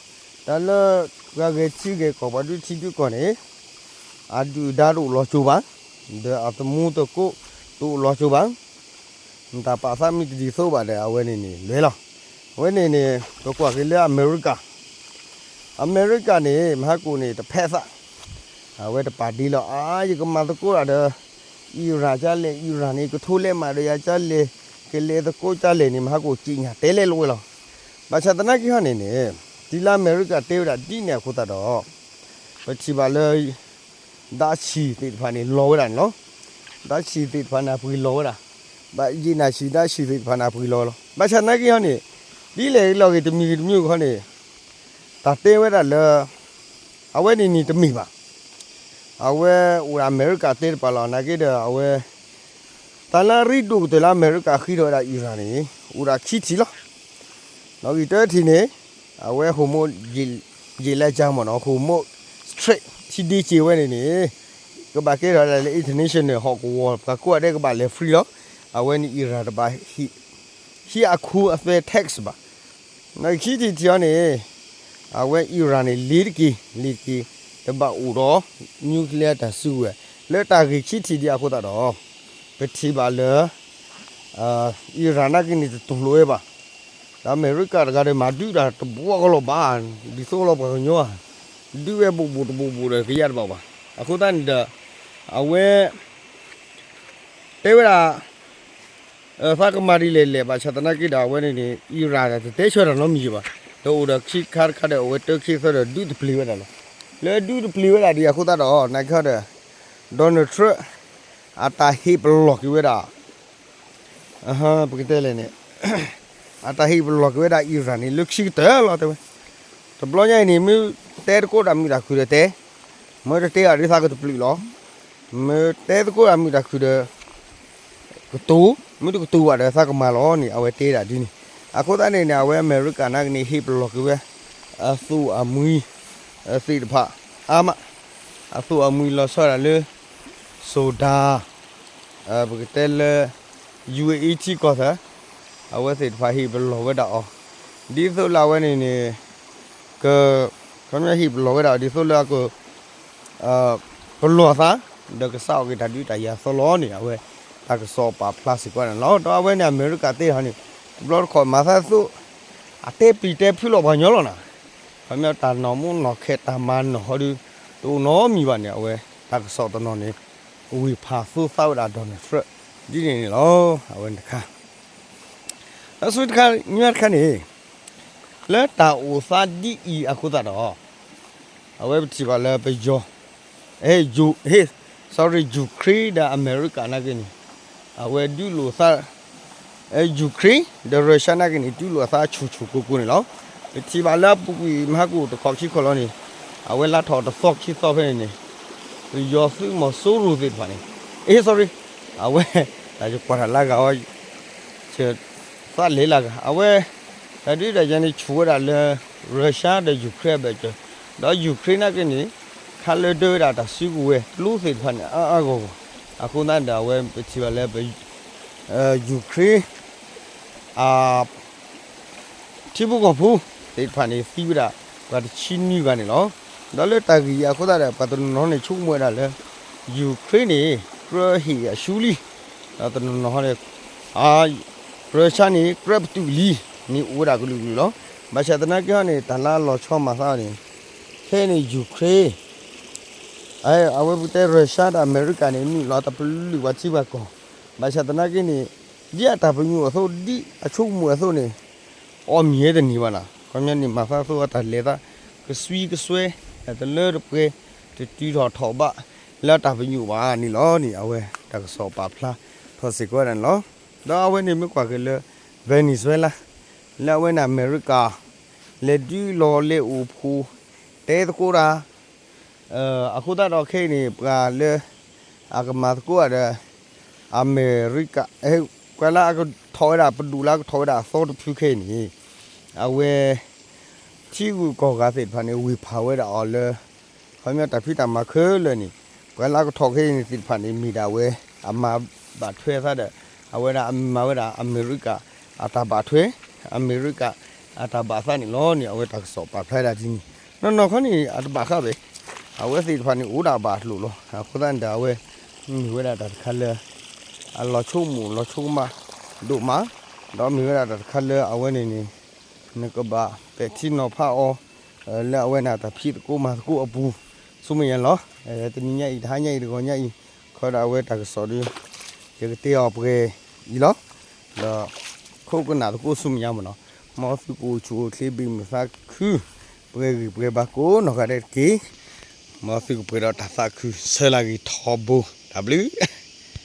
တၢ်လၢပှၤဂဲၤထံဂဲၤကီၢ် ပှၤဒုးထံဒုးကီၢ်န့ၣ် အဒုၣ်အဒါတအိၣ်လီၤကၠိဘၣ်, ဒီးအသမူသကိးတအိၣ်လီၤကၠိဘၣ် နတၢ်ပာ်သးမ့ၢ်တဒ်သိးဘၣ်ဒီး အဝဲန့ၣ်န့ၣ် လွဲၤလီၤ. အဝဲန့ၣ်န့ၣ် ပကွၢ်က့ၤလၢအမဲရကၤ, အမဲရကၤန့ၣ် မဟါကိၣ်န့ၣ် တဖဲးသး, အဝဲတပာ်ဒ့လီၤ. အါ ယကမၤသကိးတၢ်ဒီး အံရၣ်ကလဲၣ်, အံရၣ်န့ၣ် ကထိလဲးမးဒီးယၤကလဲၣ်, ကလဲၤသကိးကလဲၣ်န့ၣ် မဟါကိၣ်က့ညါတဲလဲၣ်လီၤဝဲလီၤ. ဘၣ်ဆၣ်သနာ်က့ဟီန့ၣ်န့ၣ် တုၤလၢအမဲရကၤတဲဝဲဒၣ်ဒ်န့ၣ်အဃိသတးဒီး ပထံၣ်ဘၣ်လၢ ဒၣ်ဆံၣ်သ့ၣ်တဖၣ်န့ၣ် လီၤဝဲဒၣ်န့ၣ်လီၤ. ဒၣ်ဆံၣ်သ့ၣ်တဖၣ်န့ၣ် အပှ့ၤလီၤဝဲဒၣ်, ဘၣ်ယံာ်နၢ်ဆံၣ် ဒၣ်ဆံၣ်သ့ၣ်တဖၣ်န့ၣ် အပှ့ၤလီၤဝဲလီၤ. ဘၣ်ဆၣ်သနာ်က့ဟီန့ၣ် ဒ်လဲၣ်ဂ့ၤလီၤဂ့ၤ တမံၤဂ့ၤတမံၤဂ့ၤဟီန့ၣ် တၢ်တဲဝဲဒၣ်လၢ အဝဲန့ၣ်န့ၣ်တမ့ၢ်ဘၣ်. အဝဲအိၣ်ဒၣ်အမဲရကၤတဲတပၤလီၤ. နာ်က့ဒီး အဝဲ တၢ်လၢအရ့ဒိၣ်ကတၢၢ်လၢအမဲရကၤဃ့ထီၣ်ဝဲဒၣ် Iran န့ၣ် အိၣ်ဒၣ်ခံထံၣ်လီၤ. နီၣ်ဂံၢ်တၢထံၣ်န့ၣ် အဝဲ Hormuz ယ့ၣ်လဲကၠါမ့ၢ်နီၤ, Hormuz Strait ထံဒ့စ့ၢ်ဝဲန့ၣ်န့ၣ် ကဘၣ်ကဲထီၣ်ဒၣ်လၢ international ဟီၣ်ကဝီၤ ပှၤကိးဂၤဒဲးကဘၣ်လဲၤ free လီၤ. အဝဲန့ၣ် Iran တဘၣ် ဟံးအခိအသွဲ tax ဘၣ်. နီၣ်ဂံၢ်ခံထံၣ်တထံၣ်အံၤန့ၣ် အဝဲ Iran န့ၣ် လ့ၤတက့ၢ် လ့ၤတက့ၢ် တဘၣ်အိၣ်ဒီး nuclear တၢ်စုကဝဲၤ လၢတၢ်ဂ့ၢ်ခံထံၣ်ဒ်အဃိသတးဒီး ပထံၣ်ဘၣ်လၢ Iran နာ်က့န့ၣ် တတူၢ်လိာ်ဝဲဘၣ်. ဒီးအမဲရကၤတဂၤဒီး မၤဒုးတၢ်တဘျီဃီလီၤဘၣ်, ဒ်သိးလီၤပှၤကညီဧါ, ဒုးဝဲဘူးဘူးတဘူးဘူးဒီး ကယၢ်တဘၣ်ဘၣ်. အဃိသတးန့ၣ်ဒီး အဝဲ တဲဝဲဒၣ် သးကမၤဒ်လဲၣ်လဲၣ် ဘၣ်ဆၣ်သနာ်က့ဒီး အဝဲန့ၣ်န့ၣ် Iran တတဲဆၢတၢ်နီတမံၤဘၣ်. ဒီးအိၣ်ဒီးခံခါတခါဒီး အဝဲတၢခံသၢဒီး ဒုးတပျံၤဝဲဒၣ်လီၤ. လၢဒုးတပျံၤဝဲဒၣ်ဒ်အဃိသတးဒီး နာ်က့ဒီး Donald Trump အတၢ်ဟ့ၣ်ပလီၢ်က့ၤဝဲဒၣ် ပကတဲလဲၣ်န့ၣ် အတၢ်ဟ့ၣ်ပလီၢ်က့ၤဝဲဒၣ် Iran န့ၣ် လၢခံကတၢၢ်လီၤ တဲဝဲ. တဘျီညါအံၤန့ၣ် မ့ၢ်တဲသကိးတၢ်မုာ်တၢ်ခုၣ်ဒီးတဲ, မ့ၢ်တတဲအီၤဒ်သးကတပျုာ်လီၤ. မ့ၢ်တဲသကိးတၢ်မုာ်တၢ်ခုၣ်ဒီး ကတိၤ, မ့ၢ်တကတိၤဘၣ်ဒီးသးကမၤလီၤန့ၣ် အဝဲတဲဒၣ်ဒ်န့ၣ်. အဃိသတးန့ၣ်န့ၣ် အဝဲအမဲရကၤနာ်က့န့ၣ် ဟ့ၣ်ပလီၢ်က့ၤဝဲ အသူၣ်အမှံ သ့ၣ်တဖၣ်အါမး, အသူၣ်အမှံလီၤဆီဒၣ်လၢ Sudan ပကတဲလၢ ယူဢေးအ့းထံကီၢ်သၢ, အဝဲသ့ၣ်တဖၣ်ဟ့ၣ်ပလီၢ်ဝဲဒၣ်အီၤ, ဒ်သိးလၢအဝဲန့ၣ်န့ၣ် က ခီပညီဟ့ၣ်ပလီၢ်ဝဲဒၣ်အီၤ ဒ်သိးလၢအက ပလီၢ်သး ဒီးကစးထီၣ်က့ၤတၢ်ဒုးတၢ်ယၤအသီလီၤန့ၣ် အဝဲတၢ်ကစီၣ်ပာ်ဖျါစ့ၢ်ကီးန့ၣ်လီၤ. ဒီးအဝဲန့ၣ်အမဲရကၤသ့ၣ်တဖၣ်န့ၣ် တဘျီတခီၣ်မၤသးသိး အတဲပျံၤတဲဖုးလီၤပှၤကညီလီၤနၤ, ခီပညီတၢ်နီၢ်မူနီၢ်ခဲတၢ်မၤနီၢ်ဟီဒုး တအိၣ်နီတမံၤဘၣ်န့ၣ် အဝဲတၢ်ကစီၣ်တနီၤန့ၣ် ဝ့ၢ်ဖးသိသးဝဲဒၣ် Donald Trump ဒ်န့ၣ်န့ၣ်လီၤ. အဝဲန့ၣ်တခါ ဒီးဆူတခါညါတခါန့ၣ် လၢတၢ်အိၣ်သးဒ်အံၤအဃိသတးဒီး အဝဲပထံၣ်ဘၣ်လၢပယီၤ sorry, Ukraine ဒီးအမဲရကၤနာ်က့န့ၣ် အဝဲဒုးလိာ်သး Ukraine ဒီး Russia နာ်က့န့ၣ် ဒုးလိာ်အသးဆူၣ်ဆူၣ်ကိၢ်ကိၢ်န့ၣ်လီၤ. ပထံၣ်ဘၣ်လၢအပူၤကွံာ်မဟါကအိၣ်တခီခံခီလီၤန့ၣ် အဝဲလါထီၣ်တသီခံသီဖဲန့ၣ်န့ၣ် ပယီၤသုးမီၤစိရိၤသ့ၣ်တဖၣ်န့ၣ် အ့ sorry, အဝဲ တၢ်ယကွၢ်တၢ်လၢဂၤဝဲ သးလဲၤလၢဂၤ အဝဲ တၢ်ဒုးတၢ်ယၤန့ၣ် ဆူၣ်ဝဲဒၣ်လၢ Russia ဒီး Ukraine အဘၢၣ်စၢၤ, ဒီး Ukraine နာ်က့န့ၣ် ခးလၢဒၢဝဲဒၣ်တၢ်စုကဝဲၤကျိသ့ၣ်တဖၣ်န့ၣ် အါအါဂီၢ်ဂီၢ်, အဃိသတးဒီး အဝဲပထံၣ်ဘၣ်လၢ Ukraine အ ထံဖိကီၢ်ဖိသ့ၣ်တဖၣ်န့ၣ် သံဝဲဒၣ်ပှၤတဆံနွံဂၤန့ၣ်လီၤ. ဒီးလၢတၢ်ဂ့ၢ်အံၤအဃိသတးဒီး ပှၤတနီၤနီၤန့ၣ် ဆိကမိၣ်ဝဲဒၣ်လၢ Ukraine န့ၣ် ကြၢးဟ့ၣ်အရှုံးလံ, ဒီးတနီၤနီၤဟီန့ၣ် Russia န့ၣ် ကြၢးပတုာ်လံန့ၣ် အိၣ်ဝဲဒၣ်ကလုာ်ကလုာ်လီၤ. ဘၣ်ဆၣ်သနာ်က့ဟီန့ၣ် တၢ်လၢအလီၤဆီမၤသးန့ၣ် ခဲအံၤန့ၣ် Ukraine အဝဲပကတဲ Russia ဒီးအမဲရကၤန့ၣ် နုာ်လီၤတပလုာ်ပှၤထံပှၤကီၢ်, ဘၣ်ဆၣ်သနာ်က့န့ၣ် ဒ်အတၢ်ပညိၣ်အသိး ဒ်အဆိကမိၣ်အသိးန့ၣ် အီၣ်မ့ၢ်ဝဲတန့ၢ်ဘၣ်နၤ, ခီပညီန့ၣ် မၤသးသိးအတၢ်လဲၤသး ကစွံကစွဲ တလၢတပှဲၤ တတုၤထီၣ်ထီၣ်ဘး လၢအတၢ်ပညိၣ်ဘၣ်န့ၣ်လီၤန့ၣ် အဝဲတၢ်ကစီၣ်ပာ်ဖျါထီၣ်စ့ၢ်ကီးဝဲဒၣ်န့ၣ်လီၤ. ဒီးအဝဲန့ၣ်မ့ၢ်ကွၢ်က့ၤလၢ Venezuela လၢအဝဲန့ၣ်အမဲရကၤ လဲၤဒုးလီၤလဲၤအိၣ်ဖှိၣ် တဲသကိးတၢ် အဃိသတးဒီးခဲအံၤန့ၣ် ပှၤလၢ အကမၤသကိးတၢ်ဒီး အမဲရကၤ ပှၤလၢအကထီၣ်ဝဲဒၣ် ပဒိၣ်လၢအကထီၣ်ဝဲဒၣ်အသီတဖုခဲအံၤန့ၣ် အဝဲ ထံဂုၤကီၢ်ဂၤသ့ၣ်တဖၣ်န့ၣ် ဝ့ၢ်ဖးဝဲဒၣ်အီၤလၢ ခီပညီတၢ်ဖံးတၢ်မၤခဲလၢာ်န့ၣ် ပှၤလၢအကထီၣ်ခဲအံၤန့ၣ်သ့ၣ်တဖၣ်န့ၣ် မ့ၢ်ဒၣ်ဝဲ အမၤဘၣ်ထွဲအသးဒီး အဝဲဒၣ်အမၤဝဲဒၣ်အမဲရကၤ အတၢ်ဘၣ်ထွဲ အမဲရကၤ အတၢ်ဘၣ်သးန့ၣ်လီၤန့ၣ် အဝဲတၢ်ကစီၣ်ပာ်ဖျါဒၣ်ဒ်န့ၣ် နီၢ်နီၢ်ခီန့ၣ် အတဘၣ်ဃးဘၣ် အဝဲသ့ၣ်တဖၣ်န့ၣ် အိၣ်ဒၣ်ဘၣ်အလိၤလီၤ. အဃိသတးန့ၣ်ဒီး အဝဲ မ့ၢ်ဝဲဒၣ်တၢ်တခါလၢ အလီၤဆိကမိၣ်လီၤဆိကမးဒိၣ်မး ဒီးမ့ၢ်ဝဲဒၣ်တၢ်တခါလၢအဝဲန့ၣ်န့ၣ် နကဘၣ်ပဲာ်ထံနီၤဖးအီၤ လၢအဝဲန့ၣ်တၢ်ဖံးသကိးမၤသကိးအပူၤ ဆူမဲာ်ညါလီၤ. တနံၤညါအံၤ တဟါညါအံၤ တဂီၤညါအံၤ ခီဒီးအဝဲတၢ်ကစီၣ်ဒီး ယကတဲအီၤပှဲၤအံၤလီၤ. ဒီး ခိၣ်ကနၣ်သကိးဆူမဲာ်ညါမ့ၢ်နီၤ မ်သုကအိၣ်ဆူၣ်အိၣ်ချ့ဘၣ်မုာ်သးခု ပှဲၤဂံၢ်ပှဲၤဘါကိးနီၢ်ဂၤဒဲးတက့ၢ်. မ်သုကပှဲၤဒီးတၢ်သးခု ဆၢလၢဂ့ၤထီဘိ တၢ်ဘျုး